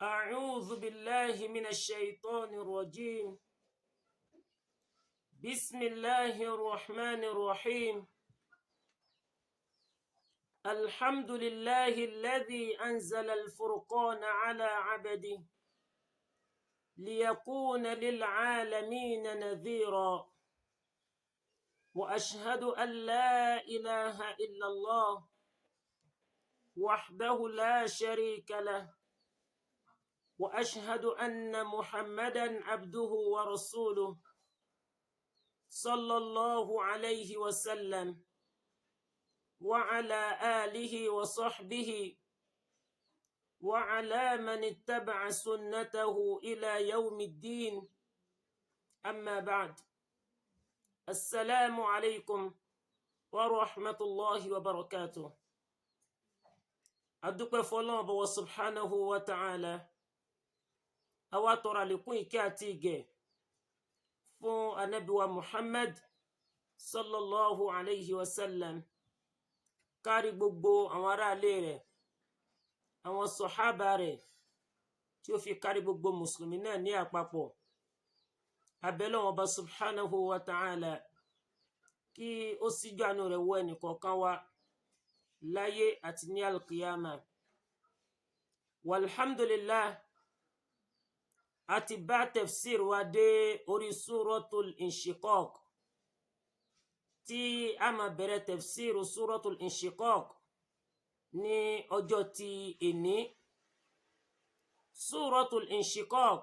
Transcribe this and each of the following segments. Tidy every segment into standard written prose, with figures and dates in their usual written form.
أعوذ بالله من الشيطان الرجيم. بسم الله الرحمن الرحيم. الحمد لله الذي أنزل الفرقان على عبده ليكون للعالمين نذيرا، وأشهد أن لا إله إلا الله وحده لا شريك له، واشهد ان محمدا عبده ورسوله صلى الله عليه وسلم وعلى اله وصحبه وعلى من اتبع سنته الى يوم الدين. اما بعد، السلام عليكم ورحمه الله وبركاته. Adúpẹ́ fọ́lọ́run bọ̀wọ̀ subhanahu wa ta'ala. Àwa tọrọ àlékún ìkẹ́ àti ìgẹ̀ fún anabiwa Muhammad sallallahu alayhi wa sallam, kárí gbogbo àwọn aráalé rẹ̀, àwọn sọ̀hábà rẹ̀, tí ó fi kárí gbogbo mùsùlùmí náà ní àpapọ̀. Abẹ́lẹ́ wọn bá subhanahu wa ta'ala kí ó síjú àánú rẹ̀ wọ ẹnìkọ̀ọ̀kan wa láyé àti ní alkiyama. Walhamdulillah, a ti bá tafsir wa dé orí Suratul Inshiqaq, tí a máa bẹ̀rẹ̀ tafsir Suratul Inshiqaq ní ọjọ́ ti èní. Suratul Inshiqaq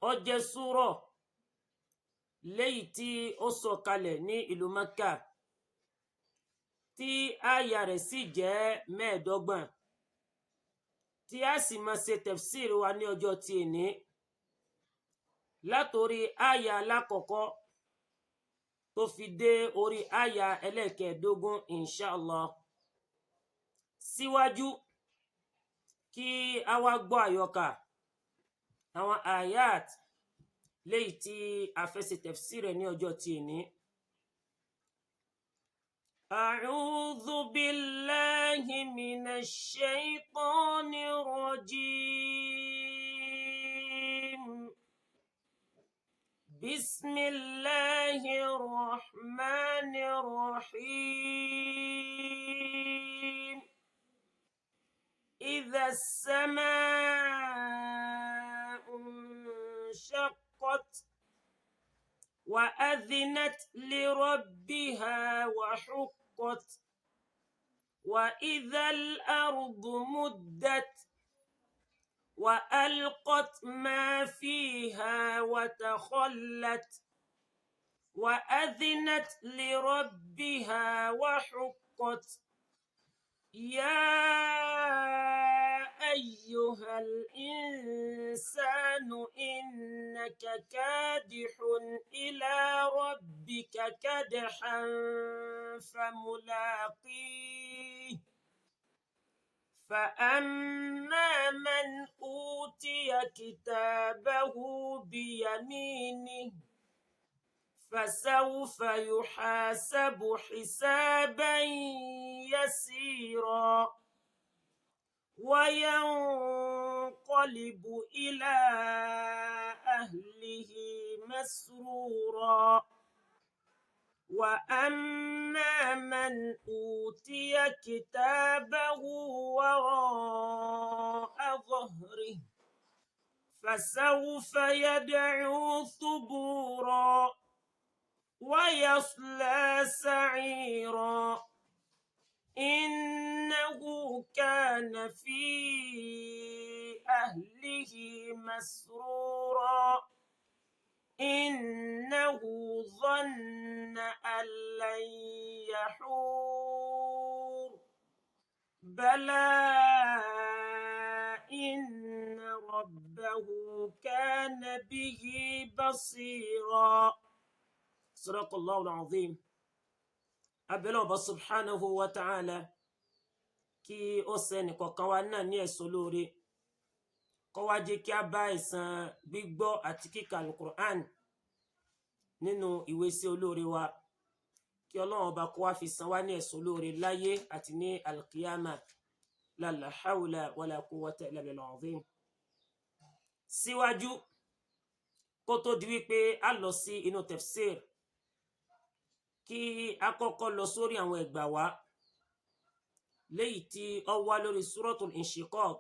ó jẹ́ súrọ̀ léyìí tí ó sọ̀kalẹ̀ ní ìlú Mẹ́kà, tí àyà rẹ̀ sì jẹ́ 25, tí a sì máa ṣe tafsir wa ní ọjọ́ tí èní látòrí àyà alákọ̀ọ́kọ́ tó fi dé orí àyà ẹlẹ́kẹ̀ẹ́dógún, inshallah. Síwájú kí a wá gbọ́ àyọkà àwọn ayat léyìí tí a fẹ́ ṣe tafsir rẹ̀ ní ọjọ́ tí èní. أعوذ بالله من الشيطان الرجيم. بسم الله الرحمن الرحيم. إذا السماء انشقت وأذنت لربها وحقت، وإذا الأرض مدت وألقت ما فيها وتخلت وأذنت لربها وحقت. يا أيها الإنسان إنك كادح إلى ربك كدحا فملاقيه. فأما من أوتي كتابه بيمينه فسوف يحاسب حسابا يسيرا وينقلب إلى أهله مسرورا. وأما من أوتي كتابه وراء ظهره فسوف يدعو ثبورا ويصلى سعيرا. إنه كان في أهله مسرورا. إنه ظن أن لن يحور. بلى إن ربه كان به بصيرا. صدق الله العظيم. Abẹ́lẹ́ ọba subhanahu wa ta'ala kí ó ṣe ẹnìkọ̀ọ̀kan wa náà ní ẹ̀san lóore, kó wá jẹ́ kí a bá ẹ̀san gbígbọ́ àti kíkà alukur'an nínú ìwé sí olóore wa, kí Ọlọ́run ọba kó wá fi san wá ní ẹ̀san olóore láyé àti ní alkiyama. La hawla wala quwwata illa billahil azim. Síwájú kó tó di wípé a lọ sí inú tafsir, kí a kọ́kọ́ lọ sórí àwọn ẹgbà wá léyìí tí ó wá lórí Suratul Inshiqaq,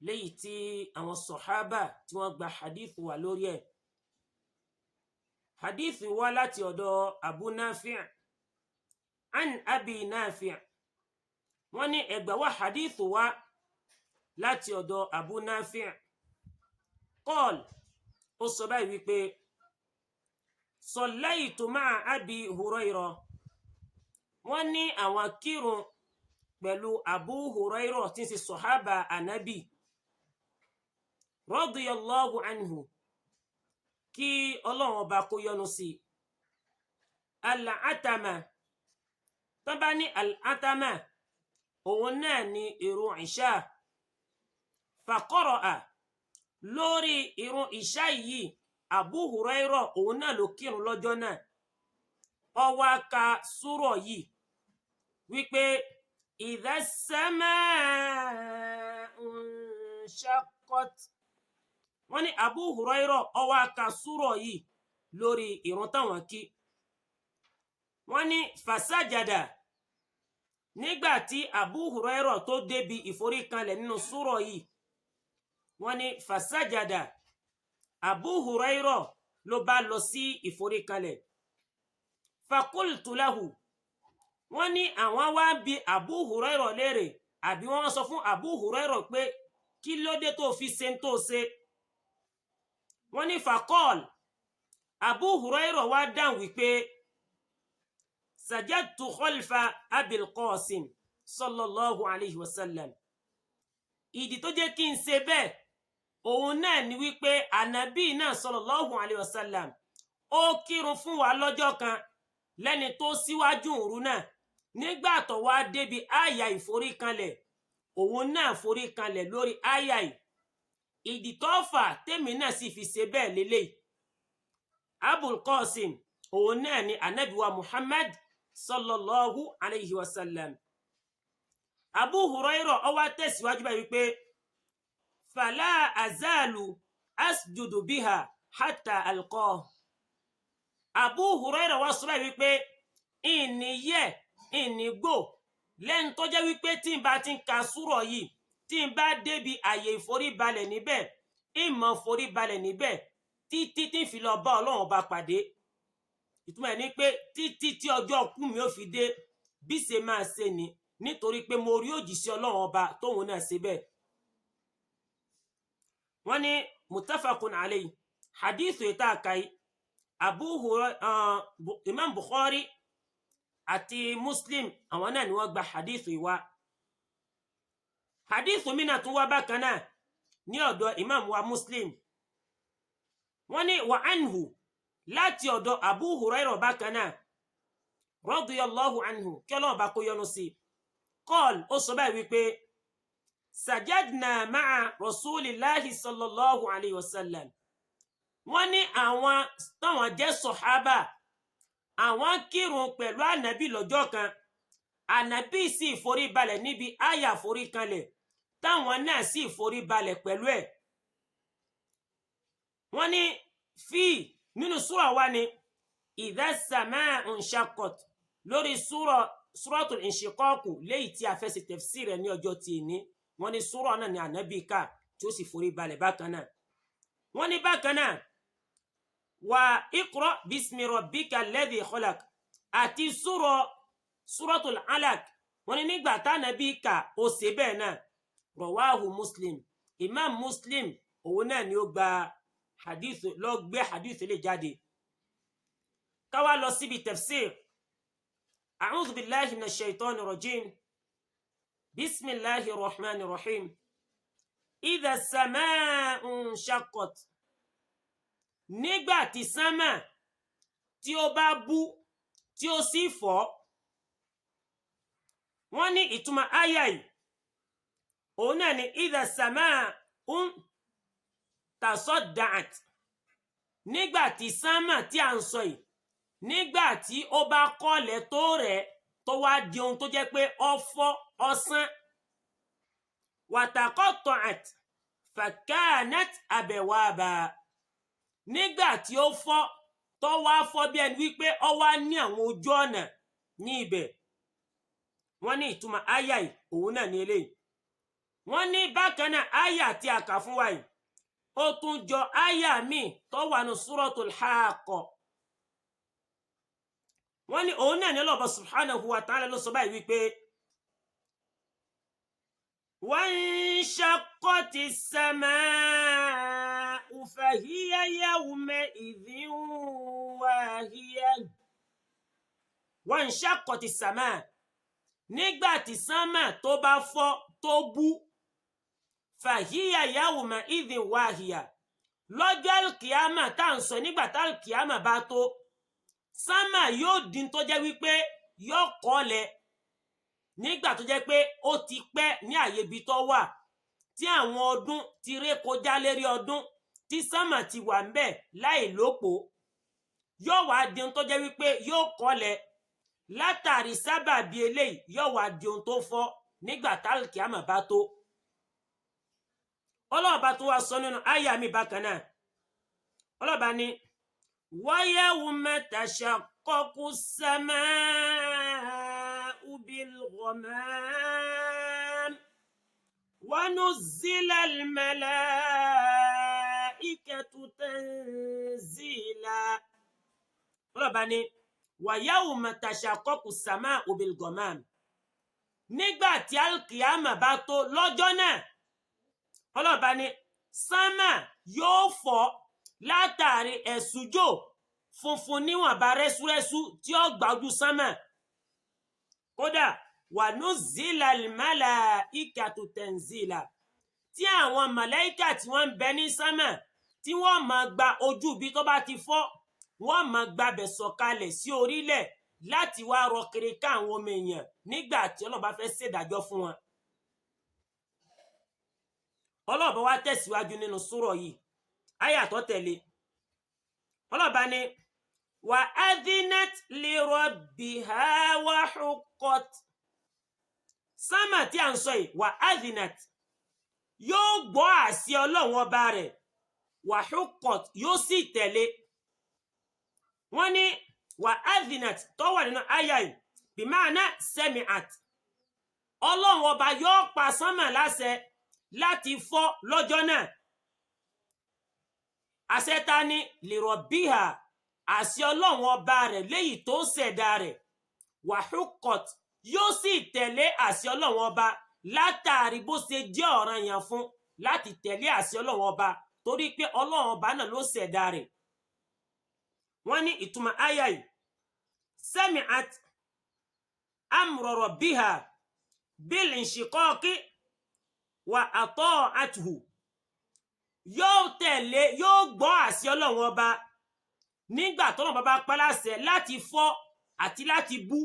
léyìí tí àwọn sọ̀hábà tí wọ́n gba hadith wà lórí ẹ̀. Hadith wá láti ọ̀dọ̀ Abu Nafi' an Abi Nafi'. Wọ́n ní ẹgbà wá hadith wá láti ọ̀dọ̀ Abu Nafi'. Qal, ó sọ báyìí wípé sallaytu ma'a Abi Hurayra. Wọ́n ní àwọn kírun pẹ̀lú Abu Hurayra tí ń ṣe sọ̀hábà ànábì, radiyallahu anhu, kí Ọlọ́run ọba kó yọ́nú sí. Al-atama, tó bá ní al-atama, òun náà ni ìrun ìṣá. Faqara'a, lórí ìrun ìṣá yìí, Abu Hurayra òun náà ló kírun lọ́jọ́ náà. Ó wá ka súrọ̀ yìí wípé idha as-sama'u inshaqqat. Wọ́n ní Abu Hurayra ó wá ka súrọ̀ yìí lórí ìrun táwọn kí. Wọ́n ní fasajada, nígbà tí Abu Hurayra tó débi ìforíkanlẹ̀ nínú súrọ̀ yìí, wọ́n ní fasajada, Abu Hurayra ló bá lọ sí ìforíkanlẹ̀. Fakultu lahu, wọ́n ní àwọn wá bi Abu Hurayra léèrè, àbí wọ́n sọ fún Abu Hurayra pé kí ló dé tó fi ṣe tó ṣe. Wọ́n ní fakọ́l, Abu Hurayra wá dáhùn wípé sajadtu khalfa Abil Qasim sallallahu alayhi wa sallam. Ìdí tó jẹ́ kí n ṣe bẹ́ẹ̀, òun náà ni wípé ànábì náà sallallahu alayhi wa sallam ó kírun fún wa lọ́jọ́ kan lẹ́ni tó síwájú òru náà. Nígbà tó wá débi àyà ìforíkanlẹ̀, òun náà foríkanlẹ̀ lórí àyà yìí. Ìdí tó fà tèmi náà sì fi ṣe bẹ́ẹ̀ lélẹ̀. Abul Qasim òun náà ni ànábì wa Muhammad sallallahu alayhi wa sallam. Abu Hurayra ó wá tẹ̀síwájú báyìí wípé fala azalu asjudu biha hatta alqah. Abu Hurayra wá sọ báyìí wípé ìní yẹ ìní gbò lẹ́nu tó jẹ́ wípé tí n bá ti ń ka súrọ̀ yìí, tí n bá débi àyè ìforíbalẹ̀ níbẹ̀, ìmọ̀ foríbalẹ̀ níbẹ̀ títí tí n fi lọ bá Ọlọ́run ọba pàdé. Ìtumọ̀ ẹ̀ ni pé títí tí ọjọ́ kú mi ó fi dé, bí ṣe máa ṣe ni, nítorí pé mo rí òjìṣẹ́ Ọlọ́run ọba tóun náà ṣe bẹ́ẹ̀. Wọ́n ní muttafaqun alayhi, hadith yìí tá a kà yìí, Abu Hurairah, Imam Bukhari àti Muslim, àwọn náà ni wọ́n gba hadith yìí wá. Hadith mi náà tún wá bákan náà ní ọ̀dọ̀ Imam wa Muslim. Wọ́n ní wa anhu, láti ọ̀dọ̀ Abu Hurairah bákan náà, radiyallahu anhu, kí Ọlọ́run bá kó yọ́nú sí i, qal, ó sọ báyìí wípé sajadna ma'a rasulillahi sallallahu alayhi wa sallam. Wọ́n ní àwọn táwọn jẹ́ sọ̀hábà, àwọn kírun pẹ̀lú ànábì lọ́jọ́ kan, ànábì sì forí balẹ̀ níbi àyà forí kanlẹ̀, táwọn náà sì forí balẹ̀ pẹ̀lú ẹ̀. Wọ́n ní fi nínú súrà wa ni idha as-sama'u inshaqqat, lórí súrà Suratul Inshiqaq léyìí tí a fẹ́ ṣe tafsir rẹ̀ ní ọjọ́ tí ní. Wọ́n ní súrà náà ní ànábì ká tí ó sì forí balẹ̀ bákan náà. Wọ́n ní bákan náà wà iqra bismi rabbika alladhi khalaq àti súrà Suratul Alaq. Wọ́n ní nígbà tánàbí kà, ó ṣe bẹ́ẹ̀ náà. Rawahu Muslim, Imam Muslim òun náà ni ó gba hadith lọ gbé hadith lè jáde. Káwá lọ síbi tafsir. A'udhu billahi minash shaitani rajim, bismillahi rahman rahim. Idha as-sama'u inshaqqat, nígbà tí sánmà tí ó bá bú tí ó sì fọ́. Wọ́n ní ìtumọ̀ àyà yìí òun náà ni idha as-sama'u tasadda'at, nígbà tí sánmà tí a ń sọ yìí, nígbà tí ó bá kọ́lẹ̀ tó rẹ̀, tó wá di ohun tó jẹ́ pé ó fọ́ ọsán. Wataqatta'at fakanat abwaba. Nígbà tí ó fọ́, tó wá fọ́ bí ẹni wípé ó wá ní àwọn ojú ọ̀nà ní ibẹ̀. Wọ́n ní ìtumọ̀ àyà yìí òun náà ní eléyìí. Wọ́n ní bákan náà, àyà tí a kà fún wa yìí, ó tún jọ àyà míì tó wà ní Suratul Haqqa. Wọ́n ní òun náà ní Ọlọ́ba subhanahu wa ta'ala ló sọ báyìí wípé wanshaqqati s-samaa'u fahiya yawma'idhin wahiyah. Wanshaqqati s-samaa, nígbà tí sánmà tó bá fọ́, tó bú, fahiya yawma'idhin wahiyah, lọ́jọ́ alkiyama tá à ń sọ, nígbà tá alkiyama bá tó, sánmà yóò di tó jẹ́ wípé yóò kọ́lẹ̀, nígbà tó jẹ́ pé ó ti pẹ́ ní àyè ibi tó wà, tí àwọn ọdún ti ré kọjá lérí ọdún tí sánmà ti wà ń bẹ̀ láì lópo, yóò wá di ohun tó jẹ́ wípé yóò kọ́lẹ̀. Látàrí sábàbí eléyìí, yóò wá di ohun tó fọ́ nígbà tálkìámà bá tó. Ọlọ́run bá tó wá sọ nínú àyà mi bákan náà, Ọlọ́run bá ní wa yawma tashaqqaqu as-samaa'u bil-ghamam wa nuzzila al-malaa'ikatu tanzila. Ọlọ́run bá ní wa yawma tashaqqaqu as-samaa'u bil-ghamam, nígbà tí alkiyama bá tó, lọ́jọ́ náà, Ọlọ́run bá ní sánmà yóò fọ́ látàrí ẹ̀sùjò funfun níwọ̀nba rẹ́súrẹ́sú tí ó gbájú sánmà. Kódà wà nuzila al-malaikatu tanzila, tí àwọn màláíkà tí wọ́n ń bẹ ní sánmà, tí wọ́n máa gba ojú ibi tó bá ti fọ́, wọ́n máa gbabẹ̀ sọ̀kalẹ̀ sí orílẹ̀ láti wá rọ kiri ká àwọn ọmọ èèyàn nígbà tí Ọlọ́run bá fẹ́ ṣèdájọ́ fún wọn. Ọlọ́run bá wá tẹ̀síwájú nínú súrọ̀ yìí, àyà tó tẹ̀lé, Ọlọ́run bá ní wa adhinat li rabbiha wa huqqat. Sánmà tí a ń sọ yìí, wa adhinat, yóò gbọ́ àṣẹ Ọlọ́run ọba rẹ̀, wa huqqat, yóò sì tẹ̀lé. Wọ́n ní wa adhinat tó wà nínú àyà yìí, bimaana sami'at, Ọlọ́run ọba yóò pa sánmà láṣẹ láti fọ́ lọ́jọ́ náà. Àṣẹ ta ni? Lirabbiha, àṣẹ Ọlọ́run ọba rẹ̀ léyìí tó ṣẹ̀dá rẹ̀. Wa huqqat, yóò sì tẹ̀lé àṣẹ Ọlọ́run ọba látàrí bó ṣe jẹ́ ọ̀ranyàn fún láti tẹ̀lé àṣẹ Ọlọ́run ọba, torí pé Ọlọ́run ọba náà ló ṣẹ̀dá rẹ̀. Wọ́n ní ìtumọ̀ àyà yìí, sami'at amra rabbiha bil inshiqaqi wa ata'athu, yóò tẹ̀lé, yóò gbọ́ àṣẹ Ọlọ́run ọba nígbà tọ́lọ́run bá pa láṣẹ láti fọ́ àti láti bú.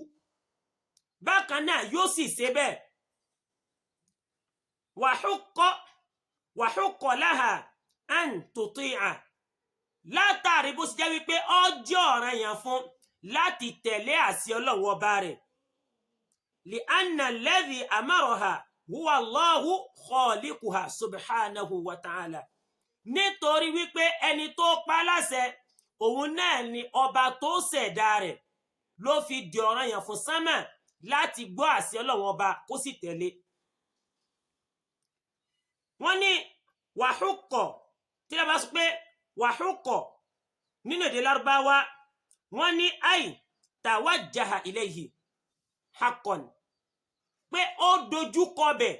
Bákan náà yóò sì ṣe bẹ́ẹ̀. Wa hukka laha an tuti'a, látàrí bó ṣe jẹ́ wípé ó jẹ́ ọ̀ranyàn fún láti tẹ̀lé àṣẹ Ọlọ́run ọba rẹ̀. Li anna alladhi amaraha huwa Allahu khaliquha subhanahu wa ta'ala, nítorí wípé ẹni tó pa láṣẹ, òun náà ni ọba tó ṣẹ̀dá rẹ̀, ló fi di ọ̀ranyàn fún sánmà láti gbọ́ àṣẹ Ọlọ́run ọba kó sì tẹ̀lé. Wọ́n ní wàhúkọ̀, tí a bá sọ pé wàhúkọ̀ nínú èdè Lárúbáwá, wọ́n ní àì tawajjaha ilayhi haqqan, pé ó dojú kọ bẹ̀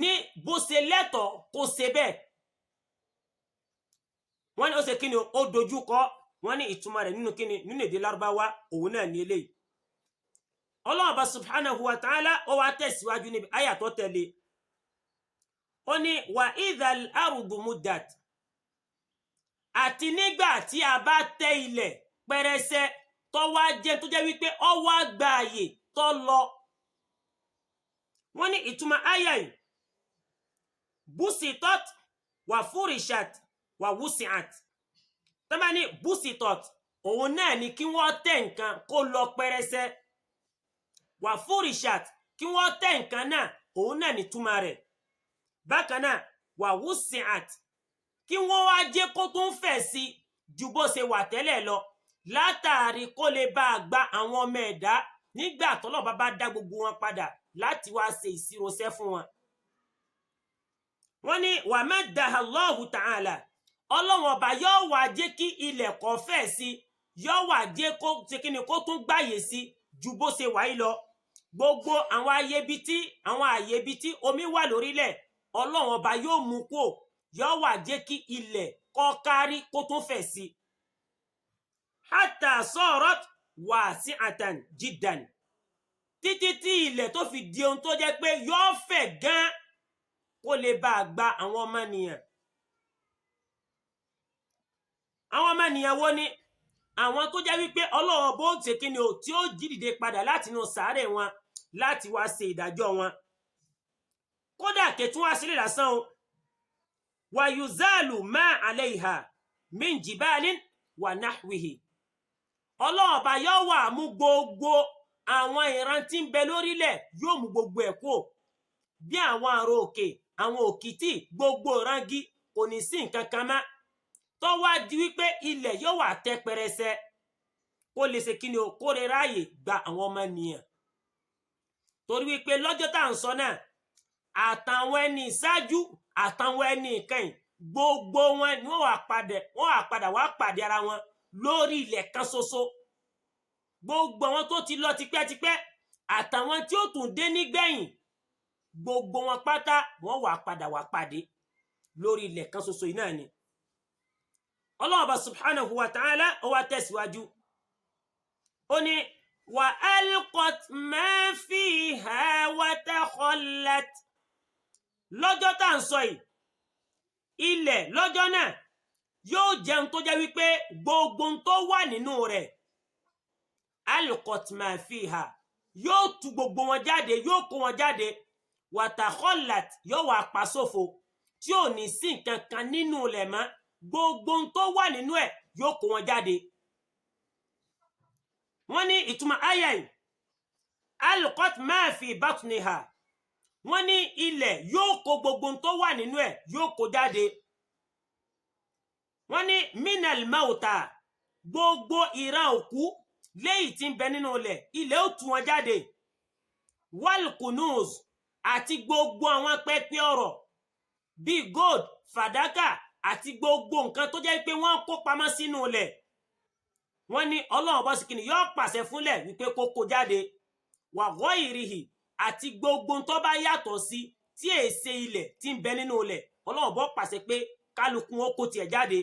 ní bó ṣe lẹ́tọ̀ọ́ kó ṣe bẹ́ẹ̀. Wọ́n ní ó ṣe kíni? Ó dojú kọ. Wọ́n ní ìtumọ̀ rẹ̀ nínú kíni, nínú èdè Lárúbáwá, òun náà ní eléyìí. Ọlọ́run bá subhanahu wa ta'ala ó wá tẹ̀síwájú níbi àyà tó tẹ̀lé, ó ní wa idhal ardu muddat, àti nígbà tí a bá tẹ́ ilẹ̀ pẹrẹsẹ, tó wá jẹ́ tó jẹ́ wípé ó wá gba àyè tó lọ. Wọ́n ní ìtumọ̀ àyà yìí, busitot wà furishat wà wusiat. Tó bá ní busitot, òun náà ni kí wọ́n tẹ́ nǹkan kó lọ pẹrẹsẹ. Wà furishat, kí wọ́n tẹ́ nǹkan náà Òun náà ní túmọ̀ rẹ̀. Bákan náà, wà wúsìát, kí wọ́n wá jẹ́ kó tún fẹ̀ sí ju bó ṣe wà tẹ́lẹ̀ lọ, látàrí kó lè bá a gba àwọn ọmọ ẹ̀dá nígbà tọ́lọ́run bá bá dá gbogbo wọn padà láti wá ṣe ìṣirọ́ṣẹ́ fún wọn. Wọ́n ní wa maddaha Allahu ta'ala, Ọlọ́run ọba yóò wá jẹ́ kí ilẹ̀ kó fẹ̀ sí, yóò wá jẹ́ kó ṣe kí ni, kó tún gbàyè sí ju bó ṣe wà yìí lọ. Gbogbo àwọn àyè ibi tí àwọn àyè ibi tí omi wà lórílẹ̀, Ọlọ́run ọba yóò mú kúò, yóò wá jẹ́ kí ilẹ̀ kó kárí, kó tún fẹ̀ sí. Hatta sarat wasi'atan jiddan, títí tí ilẹ̀ tó fi di ohun tó jẹ́ pé yóò fẹ̀ gan, kó lè bá a gba àwọn ọmọnìyàn. Àwọn ọmọnìyàn wo ni? Àwọn tó jẹ́ wípé Ọlọ́run bó ṣe kí ni o, tí ó jí dìde padà láti inú sàárè wọn láti wá ṣe ìdájọ́ wọn. Kódà kẹtún wá sílẹ̀ lásán o, wa yuzalu ma alayha min jibalin wa nahwihi, Ọlọ́run ọba yóò wà mú gbogbo àwọn ìran tí ń bẹ lórílẹ̀, yóò mú gbogbo ẹ̀ kúò, bí àwọn àrò òkè, àwọn òkìtì, gbogbo ìrangi, kò ní sí nǹkan kan mọ́, tó wá di wípé ilẹ̀ yóò wà tẹ́ pẹrẹsẹ, kó lè ṣe kíni o, kó lè ráàyè gba àwọn ọmọnìyàn. Torí wípé lọ́jọ́ tá à ń sọ náà, àtàwọn ẹni ìṣáájú àtàwọn ẹni ìkẹyìn, gbogbo wọn ni wọ́n wà padà wá pàdé ara wọn lórí ilẹ̀ kan ṣoṣo. Gbogbo àwọn tó ti lọ tipẹ́tipẹ́ àtàwọn tí ó tún dé nígbẹ̀yìn, gbogbo wọn pátá wọ́n wà padà wá pàdé lórí ilẹ̀ kan ṣoṣo yìí náà ni. Ọlọ́run Ọba subhanahu wa ta'ala ó wá tẹ̀síwájú, ó ní wa alqat ma fiha wa takhallat. Lọ́jọ́ tá à ń sọ yìí, ilẹ̀ lọ́jọ́ náà yóò jẹun tó jẹ́ wípé gbogbo ohun tó wà nínú rẹ̀, alqat ma fiha, yóò tú gbogbo wọn jáde, yóò kó wọn jáde, wa takhallat, yóò wá pa sófo, tí ò ní sí nǹkan kan nínú ilẹ̀ mọ́, gbogbo ohun tó wà nínú ẹ̀ yóò kó wọn jáde. Wọ́n ní ìtumọ̀ àyà yìí, alqat ma fi batniha, wọ́n ní ilẹ̀ yóò kó gbogbo ohun tó wà nínú ẹ̀, yóò kó jáde. Wọ́n ní minal mauta, gbogbo ìran òkú léyìí tí ń bẹ nínú ilẹ̀, ilẹ̀ ó tú wọn jáde. Wal kunuz, àti gbogbo àwọn pẹpẹ ọrọ̀ bíi gold, fàdákà àti gbogbo nǹkan tó jẹ́ pé wọ́n kó pamọ́ sínú ilẹ̀. Wọ́n ní Ọlọ́run bọ́ sí kìnnì yóò pàṣẹ fúnlẹ̀ wípé kó kó jáde. Wa ghairihi, àti gbogbo tó bá yàtọ̀ sí tí èsè ilẹ̀ tí ń bẹ nínú ilẹ̀, Ọlọ́run bọ́ pàṣẹ pé kálukú ó kó tiẹ̀ jáde.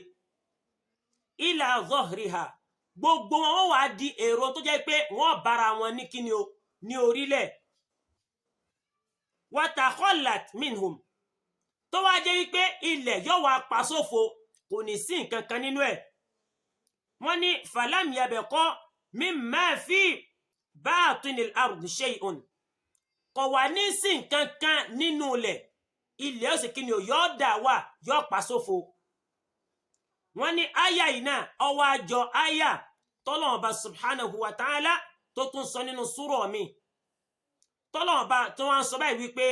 Ila zahriha, gbogbo wọn wọ́n wá di èrò tó jẹ́ pé wọ́n bára wọn ní kíni o, ní orílẹ̀. Wa takhallat minhum, tó wá jẹ́ wípé ilẹ̀ yóò wá pa sófo, kò ní sí nǹkan kan nínú ẹ̀. Wọ́n ní falam yabqa mimma fi batinil ardi shay'un, kò wá ní sí nǹkan kan nínú ilẹ̀, ilẹ̀ ó sì kí ni o, yóò dà wá, yóò pa sófo. Wọ́n ní àyà yìí náà ọwọ́ àjọ àyà tọ́lọ́run Ọba subhanahu wa ta'ala tó tún sọ nínú súrọ̀ mi, tọ́lọ́run Ọba tó wá ń sọ báyìí wípé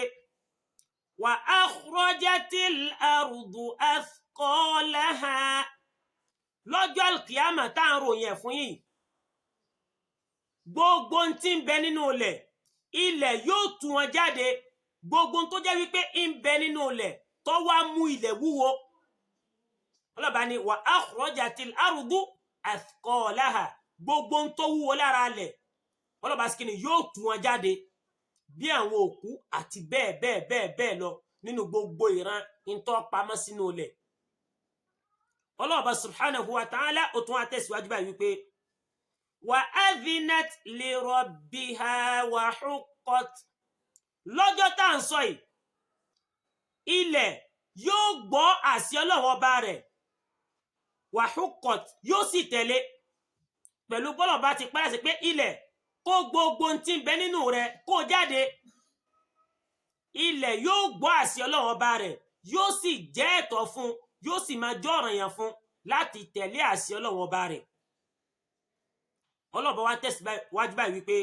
wa akhrajatil ardu athqalaha. Lọ́jọ́ alkiyama tá à ń ròyìn ẹ̀ fún yìí, gbogbo ohun tí ń bẹ nínú ilẹ̀, ilẹ̀ yóò tú wọn jáde, gbogbo ohun tó jẹ́ wípé ń bẹ nínú ilẹ̀ tó wá mú ilẹ̀ wúwo. Ọlọ́ba ni wa akhrajatil ardu athqalaha, gbogbo ohun tó wúwo lára ilẹ̀, ọlọ́ba sì kìíní yóò tú wọn jáde bí àwọn òkú àti bẹ́ẹ̀ bẹ́ẹ̀ bẹ́ẹ̀ bẹ́ẹ̀ lọ nínú gbogbo ìran ntọ́ pamọ́ sínú ilẹ̀. Ọlọ́ba subhanahu wa ta'ala ó tún wá tẹ̀síwájú báyìí wípé wa adhinat li rabbiha wa huqqat. Lọ́jọ́ tá à ń sọ yìí, ilẹ̀ yóò gbọ́ àṣẹ Ọlọ́run ọba rẹ̀, wa huqqat, yóò sì tẹ̀lé pẹ̀lú bọ́lọ̀ bá ti pàṣẹ sí pé ilẹ̀ kó gbogbo ohun tí ń bẹ nínú rẹ̀ kó jáde. Ilẹ̀ yóò gbọ́ àṣẹ Ọlọ́run ọba rẹ̀, yóò sì jẹ́ ẹ̀tọ́ fún, yóò sì máa jọ́ ọ̀ranyàn fún láti tẹ̀lé àṣẹ Ọlọ́run ọba rẹ̀. Ọlọ́run wa tẹ̀síwájú báyìí wípé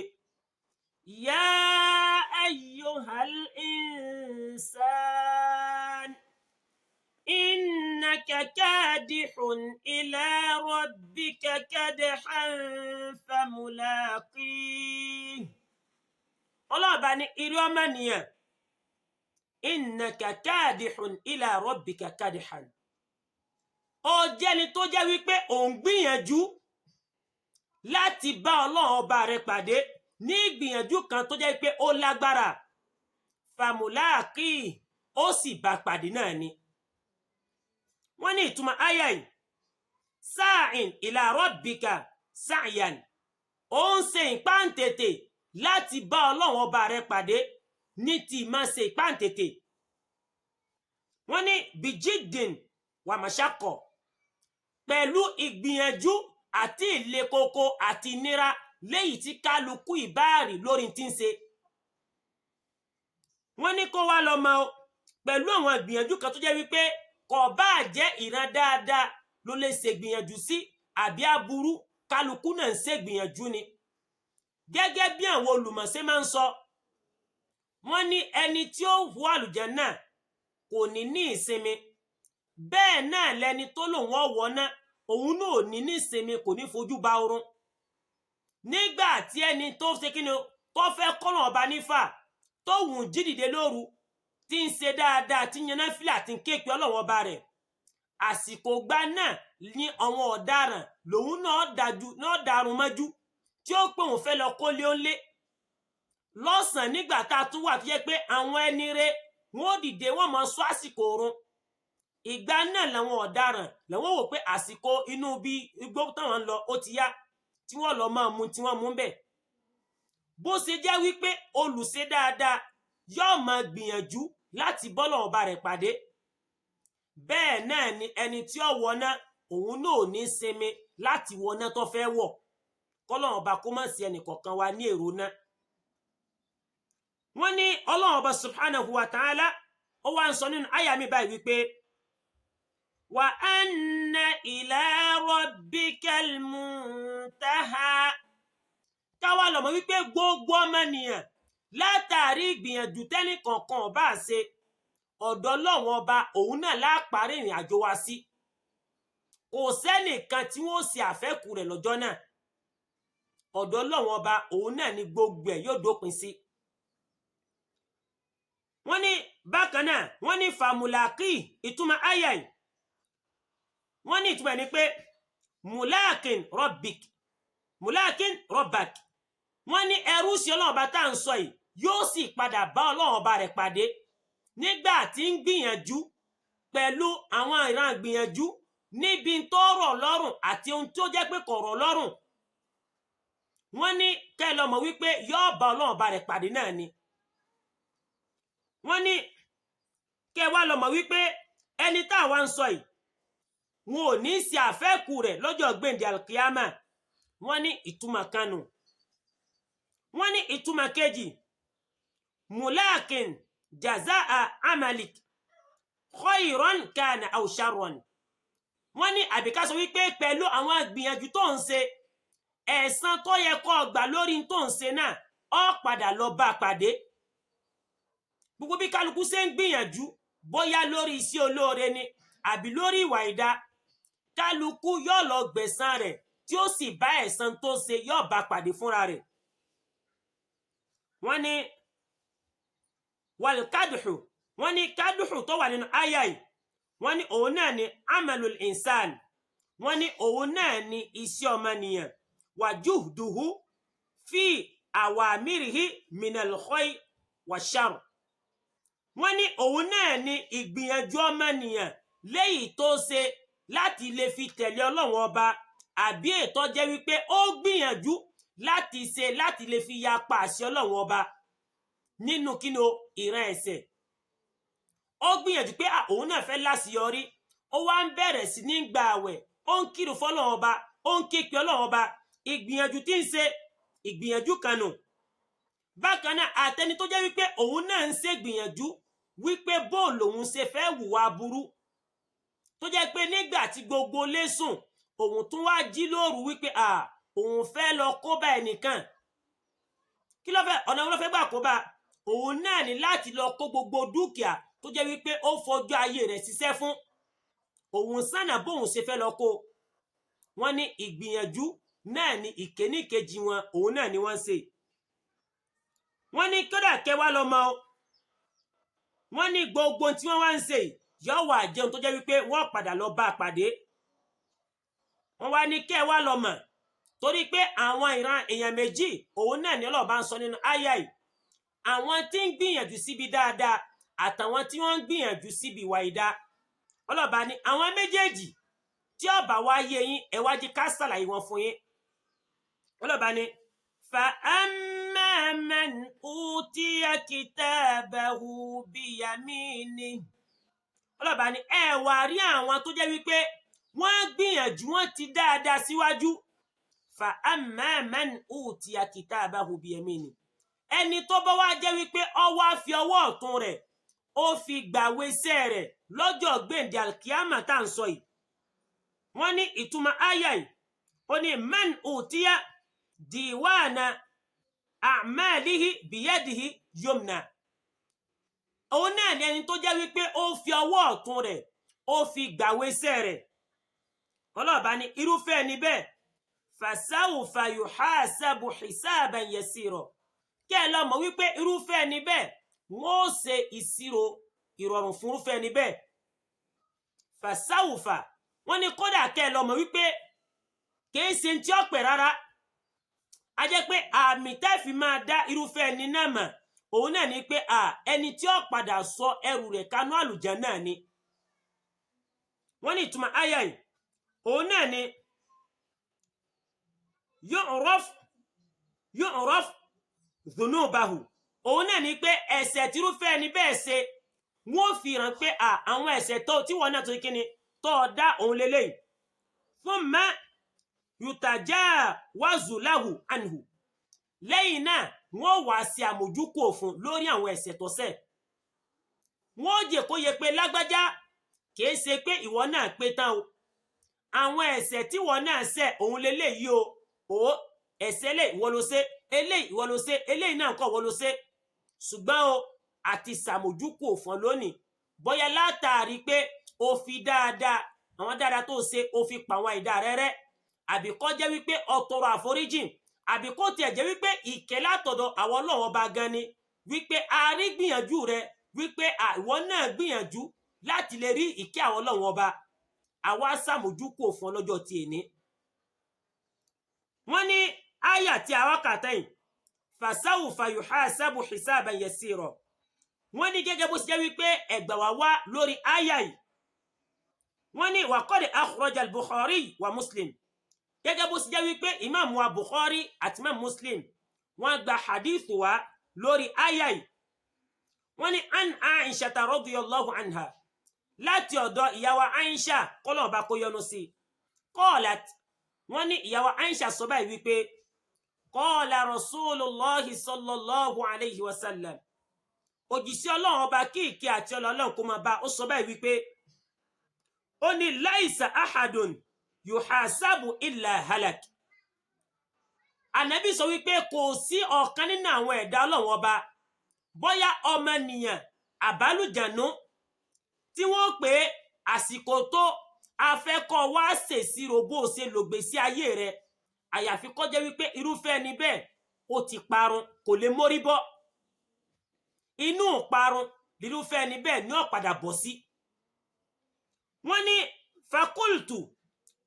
يا أيها الإنسان إنك كادح إلى ربك كدحا فملاقيه. Ọlọ́run bá ní irú ọmọnìyàn, innaka kadihun ila rabbika kadihan, ó jẹ́ni tó jẹ́ wípé òun gbìyànjú láti bá Ọlọ́run ọba rẹ̀ pàdé ní ìgbìyànjú kan tó jẹ́ pé ó lágbára, famulaki, ó sì bá pàdé náà ni. Wọ́n ní ìtumọ̀ àyà yìí, sa'in ila rabbika sa'yan, ó ń ṣe ìpáǹtètè láti bá Ọlọ́run ọba rẹ̀ pàdé ní ti máa ṣe ìpáǹtètè. Wọ́n ní bijidin wàmàṣàkọ̀, pẹ̀lú ìgbìyànjú àti ìlekoko àti ìnira léyìí tí kálukú ìbáàrí lórí tí ń ṣe. Wọ́n ní kó wá lọ mọ o, pẹ̀lú àwọn ìgbìyànjú kan tó jẹ́ wípé kò bá jẹ́ ìran dáadáa ló lè ṣègbìyànjú sí àbí aburú, kálukú náà ń ṣègbìyànjú ni. Gẹ́gẹ́ bí àwọn olùmọ̀ọ́sẹ́ máa ń sọ, wọ́n ní ẹni tí ó wọ àlùjánnà kò ní ní ìsinmi, bẹ́ẹ̀ náà lẹni tó lòun ọ̀wọ́ náà òun náà ò ní ní ìsinmi, kò ní fojú ba oorun. Nígbà tí ẹni tó ṣe kí ni tó fẹ́ kọ́nà ọba nífà tó wùn jí dìde lóru tí ń ṣe dáadáa, tí ń yan náfìlà, tí ń ké pe Ọlọ́run ọba rẹ̀, àsìkò gbá náà ní àwọn ọ̀daràn lòun náà dájú náà darun mọ́jú tí ó pé òun fẹ́ lọ kó lé ó lé lọ́sàn-án. Nígbà tá a tún wà tó yẹ pé àwọn ẹni rẹ̀ wọ́n ó dìde, wọ́n máa sọ àsìkò oorun, ìgbà náà làwọn ọ̀daràn làwọn wò pé àsìkò inú bí igbó táwọn ń lọ ó ti yá, tí wọ́n lọ máa mu tí wọ́n mú bẹ̀. Bó ṣe jẹ́ wípé olùṣe dáadáa yóò máa gbìyànjú láti bọ́lọ̀ ọba rẹ̀ pàdé, bẹ́ẹ̀ náà ni ẹni tí ó wọná òun náà ò ní sinmi láti wọná tó fẹ́ wọ̀. Kọ́lọ́run ọba kó má sí ẹnìkọ̀ọ̀kan wa ní èrò náà. Wọ́n ní Ọlọ́run ọba subhanahu wa ta'ala ó wá ń sọ nínú àyà mi báyìí wípé wa anna ila rabbikal muntaha, káwá lọ́mọ wípé gbogbo ọmọnìyàn látàrí ìgbìyànjú tẹ́nì kọ̀ọ̀kan ọba ṣe, ọ̀dọ̀ Ọlọ́run ọba òun náà láparí ìrìn àjò wa sí. Kò sẹ́nìkan tí wọ́n ṣe àfẹ́kù rẹ̀ lọ́jọ́ náà, ọ̀dọ̀ Ọlọ́run ọba òun náà ni gbogbo ẹ̀ yóò dópin sí. Wọ́n ní bákan náà, wọ́n ní fàmùlàkì, ìtumọ̀ àyà yìí, wọ́n ní ìtumọ̀ ní pé mùláàkìn rọ́bìk, mùláàkìn rọ́bàk. Wọ́n ní ẹrú sí Ọlọ́run ọba tá à ń sọ yìí yóò sì padà bá Ọlọ́run ọba rẹ̀ pàdé nígbà tí ń gbìyànjú pẹ̀lú àwọn ìran gbìyànjú níbi tó rọ̀ lọ́rùn àti ohun tó jẹ́ pé kò rọ̀ lọ́rùn. Wọ́n ní kẹ́ ẹ lọ mọ̀ wípé yóò bá Ọlọ́run ọba rẹ̀ pàdé náà ni. Wọ́n ní kẹ́ ẹ wá lọ mọ̀ wípé ẹni tá àwa ń sọ yìí wọn ò ní í ṣe àfẹ́kù rẹ̀ lọ́jọ́ gbèǹdé alkiyama. Wọ́n ní ìtumọ̀ kanu. Wọ́n ní ìtumọ̀ kejì, mulakin jazaa amalik khayran kana aw sharran. Wọ́n ní àbíká sọ wípé pẹ̀lú àwọn ìgbìyànjú tó ń ṣe, ẹ̀san tó yẹ kó gbà lórí tó ń ṣe náà ó padà lọ bá a pàdé. Gbogbo bí kálukú ṣe ń gbìyànjú, bóyá lórí iṣẹ́ olóore ni àbí lórí ìwà ìdá, kálukú yóò lọ gbẹ̀san rẹ̀ tí ó sì bá ẹ̀san tó ṣe yóò bá pàdé fúnra rẹ̀. Wọ́n ní wàlkádùhù, wọ́n ní kádùhù tó wà nínú àyà yìí, wọ́n ní òun náà ni amalul insan, wọ́n ní òun náà ni iṣẹ́ ọmọnìyàn, wàjúhùdùhù fi àwàmírìhì minal khoy wàṣàr. Wọ́n ní òun náà ni ìgbìyànjú ọmọnìyàn léyìí tó ṣe láti lè fi tẹ̀lé Ọlọ́run ọba, àbí ètò jẹ́ wípé ó gbìyànjú láti ṣe láti lè fi yapa àṣẹ Ọlọ́run ọba nínú kíni o ìran ẹ̀ṣẹ̀. Ó gbìyànjú pé òun náà fẹ́ láṣeyọrí, ó wá ń bẹ̀rẹ̀ sí ní gba àwẹ̀, ó ń kírun fọ́lọ́run ọba, ó ń képe Ọlọ́run ọba. Ìgbìyànjú tí ń ṣe ìgbìyànjú kan nù. Bákan náà àtẹni tó jẹ́ wípé òun náà ń ṣe gbìyànjú wípé bó lòun ṣe fẹ́ hùwà aburú, tó jẹ́ pé nígbà tí gbogbo lé sùn òun tún wá jí lóru wípé òun fẹ́ lọ kó bá ẹnìkan. Kí ló fẹ́, ọ̀nà wo ló fẹ́ gbà kó bá? Òun náà ní láti lọ kó gbogbo dúkìá tó jẹ́ wípé ó fọjọ́ ayé rẹ̀ ṣiṣẹ́ fún. Òun sànà bóun ṣe fẹ́ lọ kó. Wọ́n ní ìgbìyànjú náà ní ìkéníkejì wọn, òun náà ni wọ́n ń ṣe. Wọ́n ní kódà kẹwàá lọ́mọ o, wọ́n ní gbogbo tí wọ́n wá ń ṣe yọ wà jẹun tó jẹ́ wípé wọ́n padà lọ bá a pàdé. Wọ́n wá ní kẹwàá lọ́mọ, torí pé àwọn ìran èèyàn méjì òun náà ní Ọlọ́run bá ń sọ nínú àyà yìí: àwọn tí ń gbìyànjú síbi dáadáa àtàwọn tí wọ́n ń gbìyànjú síbi ìwà ìdá. Ọlọ́ba ní àwọn méjèèjì, tí ó bá wá yé yín, ẹ wá jí ká ṣàlàyé wọn fún yín. Ọlọ́ba ní fa amma man utiya kitabahu biyamini. Ọlọ́ba ní ẹ wá rí àwọn tó jẹ́ wípé wọ́n gbìyànjú, wọ́n ti dáadáa síwájú. Fa amma man utiya kitabahu biyamini, ẹni tó bá wá jẹ́ wípé ó wá fi ọwọ́ ọ̀tún rẹ̀, ó fi gbàwé iṣẹ́ rẹ̀ lọ́jọ́ gbèǹdé alkiyama tá à ń sọ yìí. Wọ́n ní ìtumọ̀ àyà yìí, ó ní man utiya diwana a'malihi biyadihi yumna, òun náà ni ẹni tó jẹ́ wípé ó fi ọwọ́ ọ̀tún rẹ̀, ó fi gbàwé iṣẹ́ rẹ̀. Ọlọ́ọ̀bá ní irúfẹ́ ẹni bẹ́ẹ̀, fasawfa yuhasabu hisaban yasira, kí ẹ lọ mọ̀ wípé irúfẹ́ ẹni bẹ́ẹ̀, wọ́n ó ṣe ìṣirò ìrọ̀rùn fún irúfẹ́ ẹni bẹ́ẹ̀. Fasawfa, wọ́n ní kódà kẹ́ ẹ lọ mọ̀ wípé kìí ṣe tí ó pẹ́ rárá. A jẹ́ pé àmì tẹ́ fi máa dá irúfẹ́ ẹni náà mọ̀, òun náà ni pé ẹni tí ó padà sọ ẹrù rẹ̀ kanú àlùjánnà ni. Wọ́n ní ìtumọ̀ àyà yìí, òun náà ni yu'raf yu'raf dhunubahu, òun náà ni pé ẹ̀ṣẹ̀ tírúfẹ́ ẹni bẹ́ẹ̀ ṣe, wọ́n fi hàn pé àwọn ẹ̀ṣẹ̀ tó tí wọ́n náà tó kíni tó dá òun lélẹ́yìí. Thumma yutajawazu lahu anhu, lẹ́yìn náà wọ́n wá sí àmójúkò fún lórí àwọn ẹ̀ṣẹ̀ tó ṣẹ̀. Wọ́n jẹ́ kó yẹ pé lágbájá, kìí ṣe pé ìwọ náà pé tán o, àwọn ẹ̀ṣẹ̀ tí ìwọ náà ṣẹ̀ òun lélẹ́yìí o, o ẹ̀ṣẹ̀ lè ìwọ ló ṣe eléyìí, ìwọ ló ṣe eléyìí náà kọ́, ìwọ ló ṣe, ṣùgbọ́n o àti ṣàmójúkò fún lónìí, bóyá látàrí pé o fi dáadáa, àwọn dáadáa tó ṣe, o fi pa àwọn àìdá rẹ rẹ́, àbí kó jẹ́ wípé o tọrọ àforíjìn, àbí kó tiẹ̀ jẹ́ wípé ìkẹ́ látọ̀dọ̀ àwọn Ọlọ́run ọba gan ni, wípé a rí gbìyànjú rẹ, wípé ìwọ náà gbìyànjú láti lè rí ìkẹ́ àwọn Ọlọ́run ọba, àwa ṣàmójúkò fún ọlọ́jọ́ ti èní. Wọ́n ní àyà tí a wá kà tẹ́yìn, fasawfa yuhasabu hisaban yasira, wọ́n ní gẹ́gẹ́ bó ṣe jẹ́ wípé ẹ̀gbà wá wá lórí àyà yìí. Wọ́n ní waqad akhraja al-Bukhari wa Muslim, gẹ́gẹ́ bó ṣe jẹ́ wípé imam wa Bukhari àti imam Muslim wọ́n gba hadith wa lórí àyà yìí. Wọ́n ní an Aisha radiyallahu anha, láti ọ̀dọ̀ ìyàwó Aisha, kọ́lọ̀ ọba kó yọ́nú sí, qalat, wọ́n ní ìyàwó Aisha sọ báyìí wípé qala Rasulullahi sallallahu alayhi wa sallam, òjìṣẹ́ Ọlọ́run ọba, kí ìkẹ́ àti Ọlọ́run kó máa bá, ó sọ báyìí wípé ó ní laisa ahadun yuhasabu illa halak. Ànábì sọ wípé kò sí ọ̀kan nínú àwọn ẹ̀dá Ọlọ́run ọba, bóyá ọmọnìyàn àbálùjànú, tí wọ́n pè àsìkò tó afẹ́kọ́ wá ṣèṣirò bó o ṣe lògbèsí ayé rẹ̀, àyàfi kó jẹ́ wípé irúfẹ́ ẹni bẹ́ẹ̀ ó ti parun, kò lè mórí bọ́ inú parun, irúfẹ́ ẹni bẹ́ẹ̀ ní ó padà bọ̀ sí. Wọ́n ní fakultu,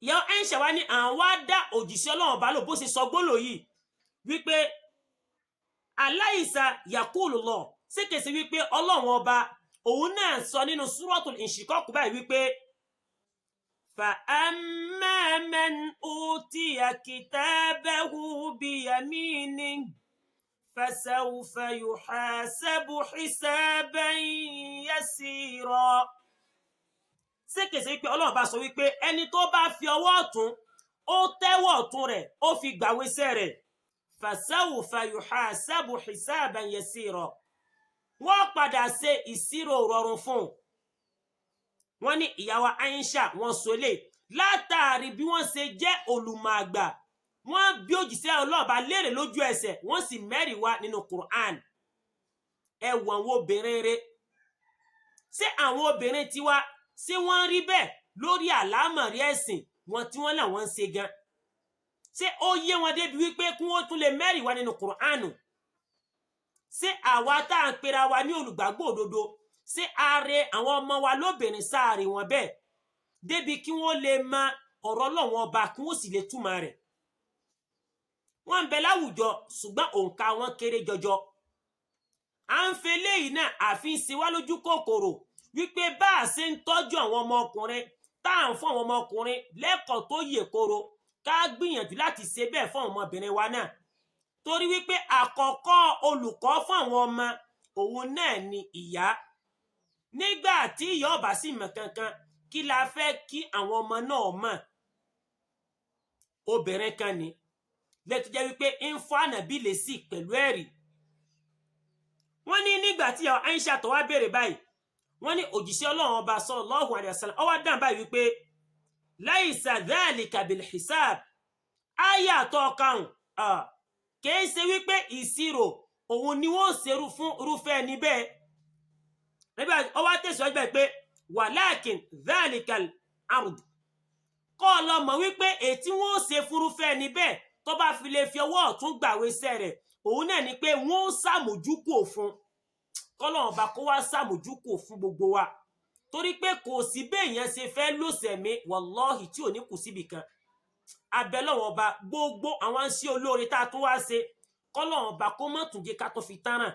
ìyá Aisha wa ní àwọn wá dá òjìṣẹ́ Ọlọ́run bá lò bó ṣe sọ gbólò yìí wípé aláìsà yakulu lọ sékèsí wípé Ọlọ́run ọba òun náà sọ nínú Suratul Inshiqaq báyìí wípé fa amma man utiya kitabahu biyaminihi fasawfa yuhasabu hisaban yasira. Sékèsí wípé Ọlọ́run bá sọ wípé ẹni tó bá fi ọwọ́ ọ̀tún, ó tẹ́wọ́ ọ̀tún rẹ̀, ó fi gbàwé iṣẹ́ rẹ̀, fasawfa yuhasabu hisaban yasira, wọ́n padà ṣe ìṣirò rọrùn fún un. Wọ́n ní ìyàwó Aisha wọ́n sọ lè látàrí bí wọ́n ṣe jẹ́ olùmọ̀ àgbà, Wọ́n bí òjíṣẹ́ ọlọ́ọ̀bá léèrè lójú ẹsẹ̀, wọ́n sì mẹ́rìí wá nínú Qur'an. Ẹ wo àwọn obìnrin rẹ̀. Ṣé àwọn obìnrin tiwa, ṣé wọ́n rí bẹ́ẹ̀ lórí àlámọ̀rí ẹ̀sìn wọn tí wọ́n làwọn ń ṣe gan? Ṣé ó yé wọn débi wípé kí wọ́n tún lè mẹ́rìí wá nínú Qur'an? Ṣé àwa tá à ń pera wa ní olùgbàgbọ́ òdodo, ṣé ààrẹ àwọn ọmọ wa lóbìnrin sáàrè wọn bẹ́ẹ̀ débi kí wọ́n lè mọ ọ̀rọ̀ Ọlọ́run ọba, kí wọ́n sì lè túmọ̀ rẹ̀? Wọ́n ń bẹ láwùjọ, ṣùgbọ́n òǹkà wọn kéré jọjọ. À ń fi eléyìí náà àfi ń ṣe wá lójú kòkòrò wípé bá a ṣe ń tọ́jú àwọn ọmọkùnrin, tá à ń fún àwọn ọmọkùnrin lẹ́kọ̀ọ́ tó yè koro, ká gbìyànjú láti ṣe bẹ́ẹ̀ fún àwọn ọmọbìnrin wa náà, torí wípé àkọ́kọ́ olùkọ́ fún àwọn ọmọ òun náà ni ìyá. Nígbà tí ìyá ọba sì mọ̀ kankan, kí la fẹ́ kí àwọn ọmọ náà mọ̀? Obìnrin kan ni lẹ́tọ́ jẹ́ wípé ń fọ́ ànàbí lè sí pẹ̀lú ẹ̀rí. Wọ́n ní nígbà tí ìyàwó Aisha tó wá béèrè báyìí, wọ́n ní òjíṣẹ́ Ọlọ́run ọba sallallahu alaihi wasallam ó wá dáhùn báyìí wípé laisa dhalika bil hisab, áyà àtọ́ ọkàrùn kìí ṣe wípé ìṣirò òun ni wọ́n ṣerú fún irúfẹ́ ẹni bẹ́ẹ̀. Nígbà ó wá tẹ̀síwájú báyìí pé walakin dhalikal ard, kọ́ ọ lọ mọ̀ wípé ètí wọ́n ṣe fúrúfẹ́ ẹni bẹ́ẹ̀ tó bá fi lè fi ọwọ́ ọ̀tún gbàwé iṣẹ́ rẹ̀, òun náà ni pé wọ́n ń ṣàmójúkò fún. Kọ́lọ́run ọba kó wá ṣàmójúkò fún gbogbo wa, torí pé kò sí béèyàn ṣe fẹ́ lòsẹ̀mí wàlọ́ọ̀hì tí ò ní kù síbì kan. Abẹ́lọ́wọ̀n ọba, gbogbo àwọn iṣẹ́ olóore tá a tún wá ṣe, kọ́lọ́run ọba kó má tún jẹ́ ká tó fi tánràn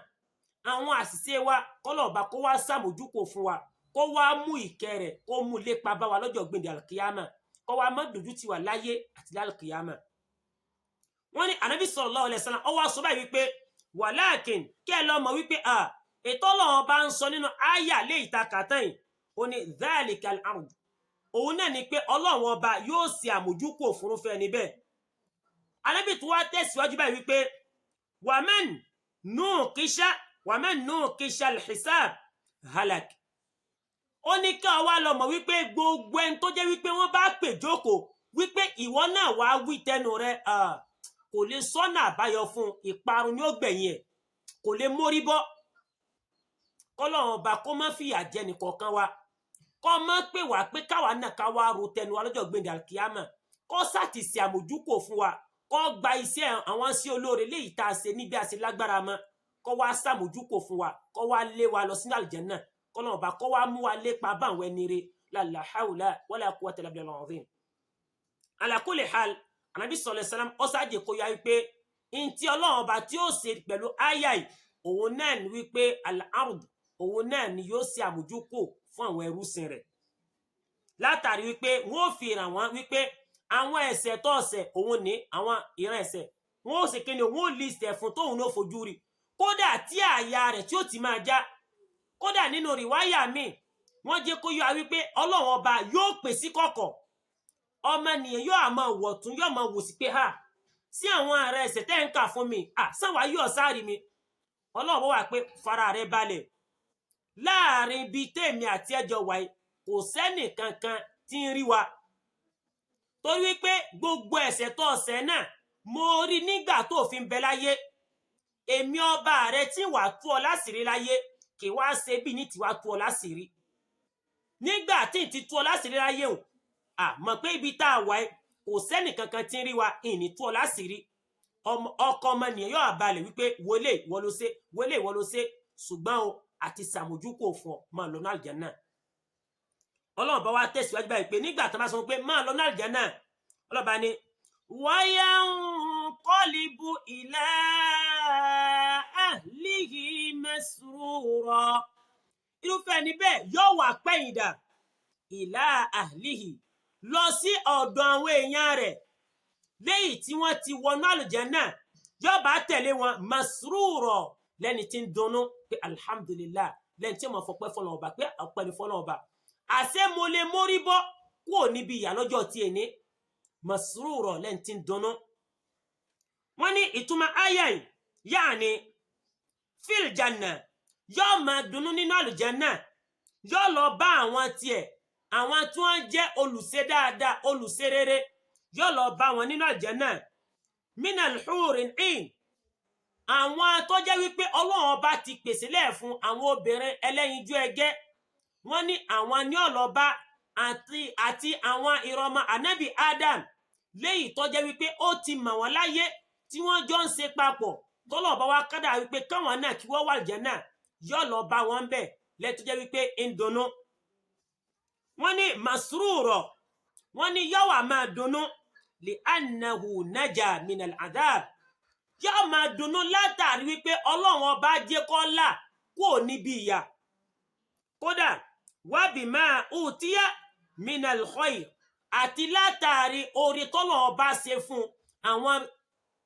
àwọn àṣìṣe wa. Kọ́lọ́run ọba kó wá ṣàmójúkò fún wa, kó wá mú ìkẹ́ rẹ̀, kó mú lépa bá wa lọ́jọ́ gbèndé àlùkìyámà, kó wá má dojú tì wá láyé àti lálùkìyámà. Wọ́n ní Ànábì sallallahu alaihi wasallam ó wá sọ báyìí wípé wàláàkìn, kí ẹ lọ mọ̀ wípé ètò Ọlọ́run bá ń sọ nínú àyà lé ìta kàtàn yìí, ó ní dhalikal ard, òun náà ni pé Ọlọ́run ọba yóò ṣe àmójúkò fúnrúfẹ́ níbẹ̀. Ànábì tó wá tẹ̀síwájú báyìí wípé waman nuqisha waman nuqisha al-hisab halak. Ó ní ká wá lọ mọ̀ wípé gbogbo ẹni tó jẹ́ wípé wọ́n bá pè jókòó wípé ìwọ náà wàá wí tẹnu rẹ, kò lè sọ́nà àbáyọ fún, ìparun ní ó gbẹ̀yìn ẹ̀, kò lè mórí bọ́. Kọ́lọ́run ọba kó má fìyà jẹ nìkọ̀ọ̀kan wa, kó má pè wá pé káwa náà ká wá ro tẹnu wa lọ́jọ́ gbẹ̀ndẹ̀ àkíyàmà, kó sàtìsí àmójúkò fún wa, kó gba iṣẹ́ àwọn sí olóore léyìí tá a ṣe níbi àṣẹ lágbára mọ́, kó wá sàmójúkò fún wa, kó wá lé wa lọ sínú àlùjánnà. Kọ́lọ́run ọba kó wá mú wa lépa bá àwọn ẹni re. La hawla wala quwwata illa billahi al-azim. Ala kulli hal, Ànábì sallallahu alaihi wasallam ó ṣáàjì kó yá wípé ntí Ọlọ́run ọba tí ó ṣe pẹ̀lú àyà yìí, òun náà ni wípé al-ard, òun náà ni yóò ṣe àmójúkò fún àwọn ẹrúsìn rẹ̀, látàrí wípé wọ́n ò fi ràn wọ́n wípé àwọn ẹ̀ṣẹ̀ tó ọ̀ṣẹ̀ òun ní àwọn ìran ẹ̀ṣẹ̀ wọ́n ó ṣe kíni, wọ́n ó list ẹ̀ fún tóun ló fojú rí, kódà tí àyà rẹ̀ tí ó ti máa já. Kódà nínú rìwáyà míì, wọ́n jẹ́ kó yọ wípé Ọlọ́run ọba yóò pè sí kọ̀kọ̀, ọmọnìyàn yóò àmọ́ wọ̀tún, yóò máa wò sí pé ha sí àwọn ààrẹ ẹ̀ṣẹ̀ tẹ́ ń kà fún mi, sáwàá yóò sáàrí mi. Ọlọ́run wà pé fara rẹ balẹ̀, láàrin bíi tèmi àti ẹjọ́ wáyé kò sẹ́nì kankan tí ń rí wa, torí wípé gbogbo ẹ̀ṣẹ̀ tó ọ̀ṣẹ̀ náà mo rí nígbà tó fi ń bẹ láyé. Èmi ọba rẹ tí wàá tú ọ láṣìírí láyé, kì wá ṣe bí ní tiwa tú ọ láṣìírí nígbà tí n ti tú ọ láṣìírí láyé o. Mọ̀ pé ibi tá a wà ẹ́ kò sẹ́nì kankan tí ń rí wa, ìní tú ọ láṣìírí. Ọkọ ọmọnìyàn yóò balẹ̀ wípé wọlé ìwọ ló ṣe, wọlé ìwọ ló ṣe, ṣùgbọ́n o àti ṣàmójúkò fún ọ, máa lọ náà àlùjánnà. Ọlọ́run bá wa tẹ̀síwájú báyìí pé nígbà tó bá sọ pé máa lọ náà àlùjánnà, Ọlọ́run bá ní wayanqalibu ila ahlihi masrura. Irúfẹ́ ẹni bẹ́ẹ̀ yóò wà pẹ̀yìndà ila ahlihi, lọ sí ọ̀dọ̀ àwọn èèyàn rẹ̀ léyìí tí wọ́n ti wọnú àlùjánnà, yóò bá tẹ̀lé wọn masrura, lẹ́ni tí ń dunnú pé alhamdulillah, lẹ́ni tí ó máa fọpẹ́ fọlọ́n ọba pé ọpẹ́ ni fọlọ́n ọba, àṣé mo lè mórí bọ́ kúrò níbi ìyà lọ́jọ́ tí èní. Masrura, lẹ́ni tí ń dunnú. Wọ́n ní ìtumọ̀ àyà yìí, yaani fil janna, yóò máa dunnú nínú àlùjánnà, yóò lọ bá àwọn tiẹ̀, àwọn tí wọ́n jẹ́ olùṣe dáadáa, olùṣe rere, yóò lọ bá wọn nínú àlùjánnà. Minal hurin in, àwọn tó jẹ́ wípé Ọlọ́run Ọba ti pèsè lẹ̀ fún àwọn obìnrin ẹlẹ́yinjú ẹgẹ́. Wọ́n ní àwọn ní ọlọ́ba àti àwọn ìrọmọ anabi Adam, léyìí tó jẹ́ wípé ó ti mọ̀ wọ́n láyé tí wọ́n jọ ń ṣe papọ̀, tọ́lọ̀ bá wá kádà wípé káwọn náà kí wọ́n wà Jánnà, yóò lọ bá wọn bẹ̀ lẹ́tọ́ jẹ́ wípé ń dunnú. Wọ́n ní masrúrọ̀, wọ́n ní yóò wá máa dunnú, li annahu naja minal adhab, yóò máa dunnú látàrí wípé Ọlọ́run Ọba jẹ́ kó là kúrò níbi ìyà. Kódà wábì máa utiya minal khair, àti látàrí oore tọ́lọ́run Ọba ṣe fún àwọn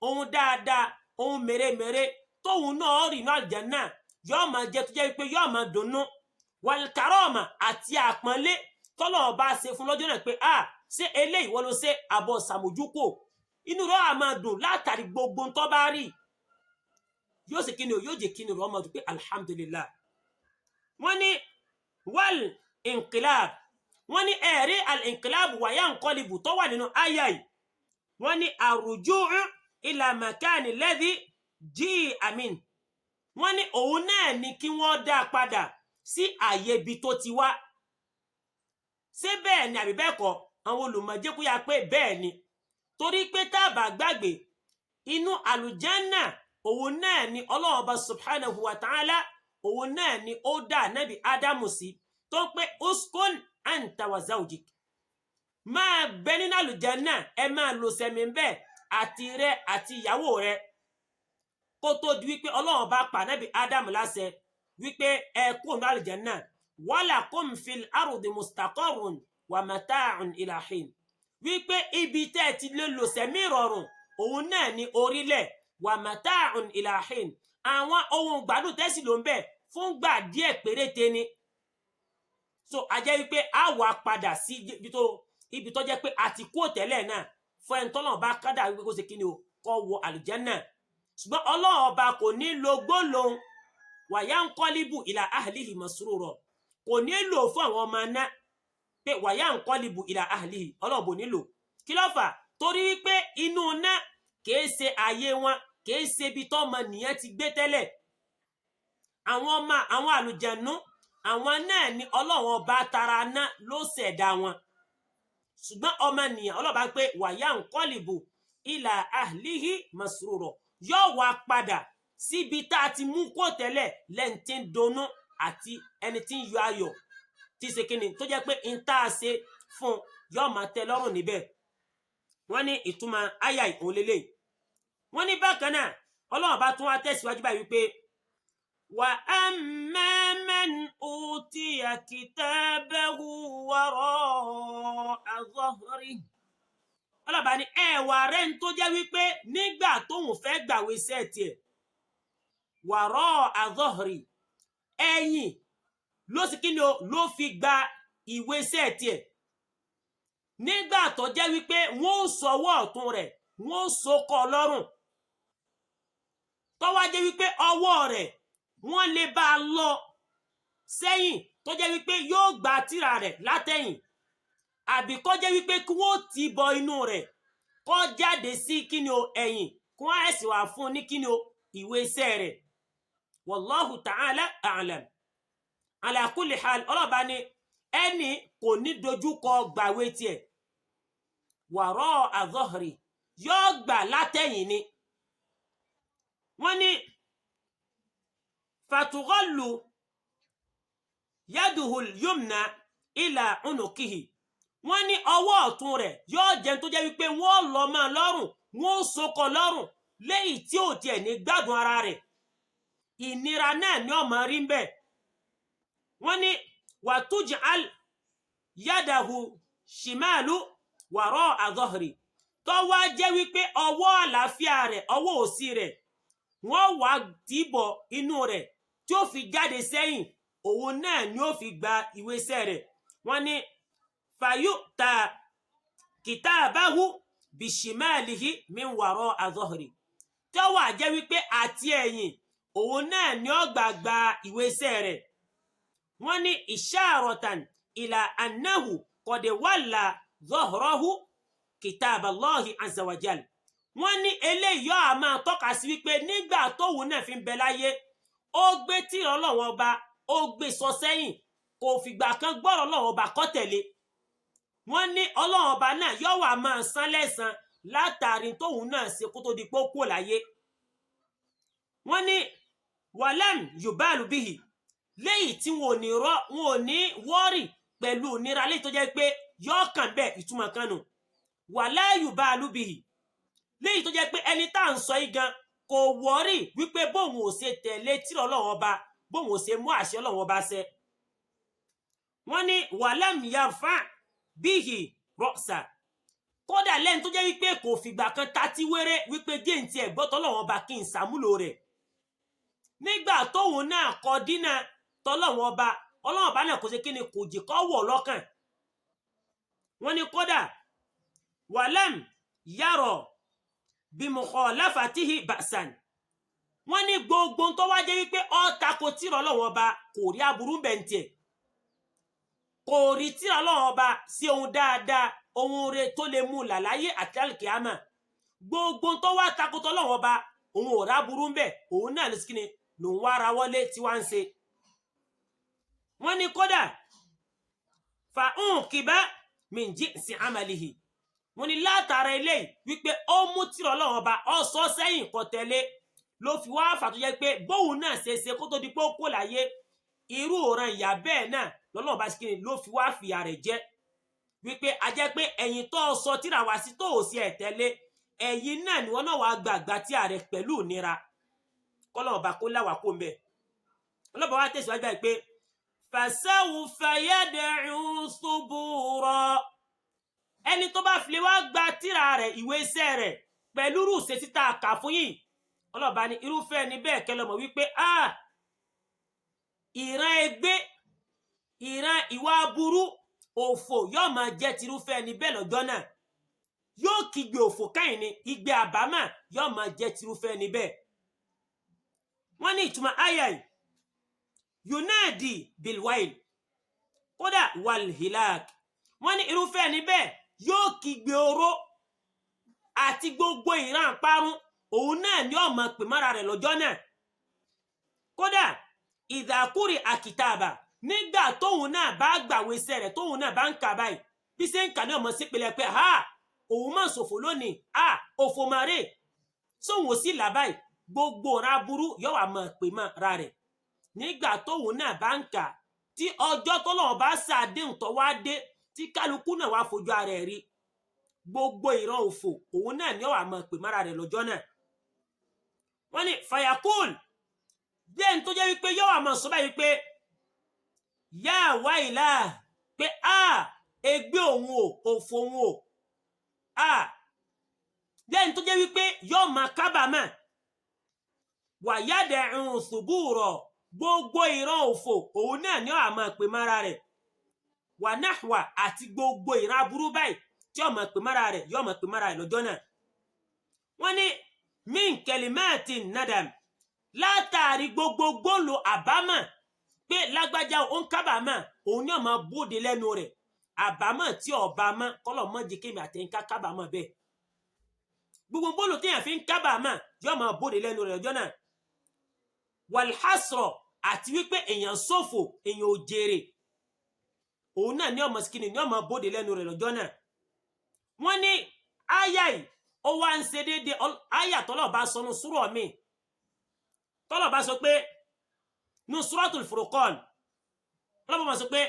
ohun dáadáa, ohun mèremère tóun náà rí inú àlùjánnà, yóò máa jẹ́ tó jẹ́ wípé yóò máa dunnú. Wal karama, àti àpọ́nlé tọ́lọ́run Ọba ṣe fún lọ́jọ́ náà pé a ṣé eléyìí wọ́n ló ṣe àbọ̀ ṣàmójúkò, inú rẹ̀ á máa dùn látàrí gbogbo tó bá rí. Yóò sì kíni o, yóò jẹ́ kíni rẹ̀ ọmọ dùn pé alhamdulillah. Wọ́n ní wal inqilab, wọ́n ní ẹ̀rí al inqilab wàyà nqalibu tó wà nínú àyà yìí. Wọ́n ní arruju'u ila makani alladhi ji'a min, wọ́n ní òun náà ni kí wọ́n dá a padà sí àyè ibi tó ti wá. Ṣé bẹ́ẹ̀ ni àbí bẹ́ẹ̀ kọ́? Àwọn olùmọ̀jẹ́ kó yá pé bẹ́ẹ̀ ni, torí pé tá a bá gbàgbé, inú àlùjánà òun náà ni Ọlọ́run Ọba subhanahu wa ta'ala, òun náà ni ó dá nábì Ádámù sí, tó ń pé uskun anta wa zawjik, máa bẹ nínú àlùjánà, ẹ máa lo sẹ̀mí bẹ́ẹ̀ àti rẹ àti ìyàwó rẹ, kó tó di wípé Ọlọ́run bá pa nábì Ádámù láṣẹ wípé ẹ kú nínú àlùjánà, walakum fil ardi mustaqarrun wa mata'un ila hin, wípé ibi tẹ́ ẹ ti lè lò sẹ̀mí ìrọ̀rùn òun náà ní orílẹ̀, wa mata'un ila hin, àwọn ohun gbádùn tẹ́sí ló ń bẹ̀ fún gbà díẹ̀ péréte ni. So a jẹ́ wípé a wà padà sí ibi tó jẹ́ pé a ti kú tẹ́lẹ̀ náà fún ẹni tọ́lọ́run bá kádà wípé kó ṣe kí ni o, kó wọ àlùjánnà. Ṣùgbọ́n Ọlọ́run Ọba kò ní lo gbólóhùn wayanqalibu ila ahlihi masrura, kò ní lò fún àwọn ọmọ náà pé wayanqalibu ila ahlihi, Ọlọ́run bò nílò. Kí ló fà? Torí wípé inú náà kìí ṣe ààyè wọn, kìí ṣe ibi tọ́mọ nìyẹn ti gbé tẹ́lẹ̀. Àwọn ọmọ àwọn àlùjànnú, àwọn náà ni Ọlọ́run Ọba tara náà ló ṣẹ̀dá wọn. Ṣùgbọ́n ọmọ nìyẹn Ọlọ́run bá pé wayanqalibu ila ahlihi masrura, yóò wá padà síbi tá a ti mú kó tẹ́lẹ̀ lẹ́ni tí ń dunnú àti ẹni tí ń yọ ayọ̀, tí ṣe kíni tó jẹ́ pé n tá a ṣe fún yóò máa tẹ́ lọ́rùn níbẹ̀. Wọ́n ní ìtumọ̀ àyà ìhun lélẹ̀. Wọ́n ní bákan náà Ọlọ́run bá tún wá tẹ̀síwájú báyìí wípé wa amma man utiya kitabahu wara'a dhahrihi. Ọlọ́run bá ní ẹ̀wà rẹ̀ ń tó jẹ́ wípé nígbà tóun fẹ́ gbàwé iṣẹ́ tiẹ̀, wara'a dhahri, ẹ̀yìn ló sì kí ni o, ló fi gba ìwé iṣẹ́ tiẹ̀. Nígbà tó jẹ́ wípé wọ́n ó sọwọ́ ọ̀tún rẹ̀, wọ́n ó sokọ́ lọ́rùn, tó wá jẹ́ wípé ọwọ́ rẹ̀ wọ́n lè bá a lọ sẹ́yìn, tó jẹ́ wípé yóò gba tírà rẹ̀ látẹ̀yìn, àbí kó jẹ́ wípé kí wọ́n ti bọ inú rẹ̀ kó jáde sí kíni o ẹ̀yìn, kí wọ́n ẹ̀sìn wà fún ní kíni o ìwé iṣẹ́ rẹ̀. Wallahu ta'ala a'lam. Ala kulli hal, ọlọ́ba ni ẹni kò ní dojúkọ gbàwé tiẹ̀, wara'a dhahri, yóò gbà látẹ̀yìn ni. Wọ́n ní fatughallu yaduhul yumna ila unukihi, wọ́n ní ọwọ́ ọ̀tún rẹ̀ yóò jẹ́ tó jẹ́ wípé wọ́n lọ máa lọ́rùn, wọ́n sokọ lọ́rùn léyìí tí ò tiẹ̀ ní gbádùn ara rẹ̀, ìnira náà ni ọmọ rí ń bẹ̀. Wọ́n ní wàtújàl yadahu shimalu wara'a dhahri, tó wá jẹ́ wípé ọwọ́ àlàáfíà rẹ̀, ọwọ́ òsì rẹ̀, wọ́n wá tìbọ̀ inú rẹ̀ tí ó fi jáde sẹ́yìn, òun náà ni ó fi gba ìwé iṣẹ́ rẹ̀. Wọ́n ní fayu'ta kitabahu bishimalihi min wara'a dhahri, tí ó wà jẹ́ wípé àti ẹ̀yìn òun náà ni ó gbà gba ìwé iṣẹ́ rẹ̀. Wọ́n ní isharatan ila annahu qad walla dhahrahu kitaballahi azza wa jal. Wọ́n ní eléyìí yóò á máa tọ́ka sí wípé nígbà tóun náà fi ń bẹ láyé, ó gbé tírà Ọlọ́run Ọba, ó gbé sọ sẹ́yìn, kò fìgbà kan gbọ́rọ̀ Ọlọ́run Ọba kọ́ tẹ̀lé. Wọ́n ní Ọlọ́run Ọba náà yóò wá máa san lẹ́san látàrí tóun náà ṣe kó tó di pé ó kúrò láyé. Wọ́n ní wàlẹ́m yubalu bihi, léyìí tí wọn ò ní rọ, wọn ò ní wọ́ọ̀rì pẹ̀lú ìnira léyìí tó jẹ́ pé yóò kàn bẹ́ẹ̀, ìtumọ̀ kan nù. Wàlẹ́ yubalu bihi, léyìí tó jẹ́ pé ẹni tá à ń sọ yìí gan kò wọ́ọ̀rì wípé bóun ò ṣe tẹ̀lé tírà Ọlọ́run Ọba, bóun ò ṣe mú àṣẹ Ọlọ́run Ọba ṣẹ. Wọ́n ní wàlẹ́m yarfa bihi rọ́ṣà, kódà lẹ́ni tó jẹ́ wípé kò fìgbà kan tatí wéré wípé géǹtì ẹ̀ gbọ́ tọ́lọ́run Ọba kí n ṣàmúlò rẹ̀. Nígbà tóun náà kọ dínà tọ́lọ́run Ọba, Ọlọ́run Ọba náà kò ṣe kíni, kò jì kọ́ wọ̀ lọ́kàn. Wọ́n ní kódà wàlẹ́m yàrọ̀ bimukhalafatihi ba'san, wọ́n ní gbogbo tó wá jẹ́ wípé ó tako tírà Ọlọ́run Ọba kò rí aburú bẹ̀ ń tiẹ̀, kò rí tírà Ọlọ́run Ọba sí ohun dáadáa, ohun re tó lè mú làláyé àti àlùkìyámà. Gbogbo tó wá tako tọ́lọ́run Ọba òun ò ráburú ń bẹ̀, òun náà ló sì kíni lòun wá ra wọlé tí wá ń ṣe. Wọ́n ní kódà fa ń kìbá min jinsi amalihi, wọ́n ní látara eléyìí wípé ó mú tírà Ọlọ́run Ọba ó sọ sẹ́yìn kò tẹ̀lé, ló fi wá fà tó jẹ́ pé bóun náà ṣe ṣe kó tó di pé ó kó láyé, irú òran ìyá bẹ́ẹ̀ náà lọ́lọ́run bá ṣe kíni ló fi wá fìyà rẹ̀ jẹ́. Wípé a jẹ́ pé ẹ̀yin tó sọ tírà wá sí tó ò sí ẹ̀ tẹ́lẹ̀, ẹ̀yin náà ni wọ́n náà wàá gba àgbà tí ààrẹ pẹ̀lú ìnira. Kọ́lọ́run Ọba kó láwàá kó ń bẹ̀. Ọlọ́ba wa tẹ̀síwájú báyìí pé fasawfa yad'u thubura, ẹni tó bá fi lè wá gba tírà rẹ̀, ìwé iṣẹ́ rẹ̀ pẹ̀lú rúùsẹ̀ títà kà fún yìí, ọlọ́ba ní irúfẹ́ ẹni bẹ́ẹ̀ kẹlẹ́ mọ̀ wípé a ìran ẹgbẹ́, ìran ìwà aburú, òfò yóò máa jẹ́ tirúfẹ́ ẹni bẹ́ẹ̀ lọ́jọ́ náà. Yóò kígbe òfò káyìn ni, igbe àbámà yóò máa jẹ́ tirúfẹ́ ẹni bẹ́ẹ̀. Wọ́n ní ìtumọ̀ àyà yìí yunadi bilwail, kódà walhilak, wọ́n ní irúfẹ́ ẹni bẹ́ẹ̀ yóò kígbe oró àti gbogbo ìran àparun, òun náà ni ó máa pè mára rẹ̀ lọ́jọ́ náà. Kódà ìdàkúrì àkìtàbà, nígbà tóun náà bá gbàwé iṣẹ́ rẹ̀, tóun náà bá ń kà báyìí, bí ṣe ń kà ní ọmọ sípìlẹ̀ pé ha òun máa ṣòfò lónìí, ha òfò máa rè sóun ò sí là báyìí, gbogbo ọ̀rá burú yóò wá máa pè mára rẹ̀ nígbà tóun náà bá ń kà. Tí ọjọ́ tọ́lọ́run bá ṣàdéhùn tó wá dé, tí kálukú náà wá fojú ara ẹ̀ rí gbogbo ìran òfò, òun náà ni ó wá máa pè mára rẹ̀ lọ́jọ́ náà. Wọ́n ní fayakul, bí ẹni tó jẹ́ wípé yóò wá máa sọ báyìí pé yá wá ìlà, pé a ègbé òun o, òfò òun o, a bí ẹni tó jẹ́ wípé yóò máa kábàámà, wàyádẹ̀ ń ṣubú rọ̀, gbogbo ìran òfò òun náà ni ó wá máa pè mára rẹ̀, wà náhùwà àti gbogbo ìran aburú báyìí tí ó máa pè mára rẹ̀, yóò máa pè mára rẹ̀ lọ́jọ́ náà. Wọ́n ní min kalimati nadam, látàrí gbogbo gbòòlò àbámọ̀ pé lágbájá ó ń kábàámọ̀, òun ni ó máa bóde lẹ́nu rẹ̀, àbámọ̀ tí ọba mọ́ kọ́lọ̀ mọ́ jẹ́ kémi àtẹ̀yìnká kábàámọ̀ bẹ́ẹ̀. Gbogbo gbòòlò téèyàn fi ń kábàámọ̀ yóò máa bóde lẹ́nu rẹ̀ lọ́jọ́ náà. Wàlhásọ̀, àti wípé èèyàn ṣòfò, èèyàn ò jèrè, òun náà ní ọmọ sikini ní ọmọ bóde lẹ́nu rẹ̀ lọ́jọ́ náà. Wọ́n ní àyà yìí ó wá ń ṣe déédéé àyà tọ́lọ̀ bá sọ nu súrọ̀ mi, tọ́lọ̀ bá sọ pé nu Suratul Furqan, tọ́lọ̀ bá sọ pé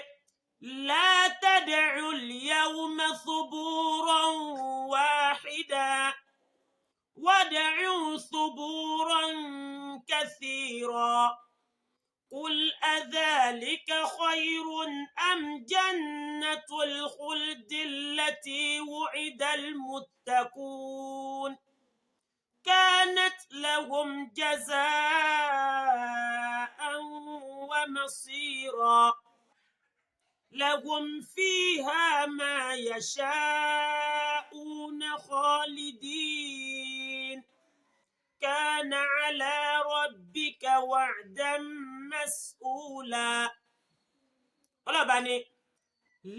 la tad'u al-yawma thuburan wahida wad'u thuburan kathira. قل أذلك خير أم جنة الخلد التي وعد المتقون كانت لهم جزاء ومصيرا لهم فيها ما يشاءون خالدين كان على ربك وعدا مسؤولا. Ọlọ́ba ni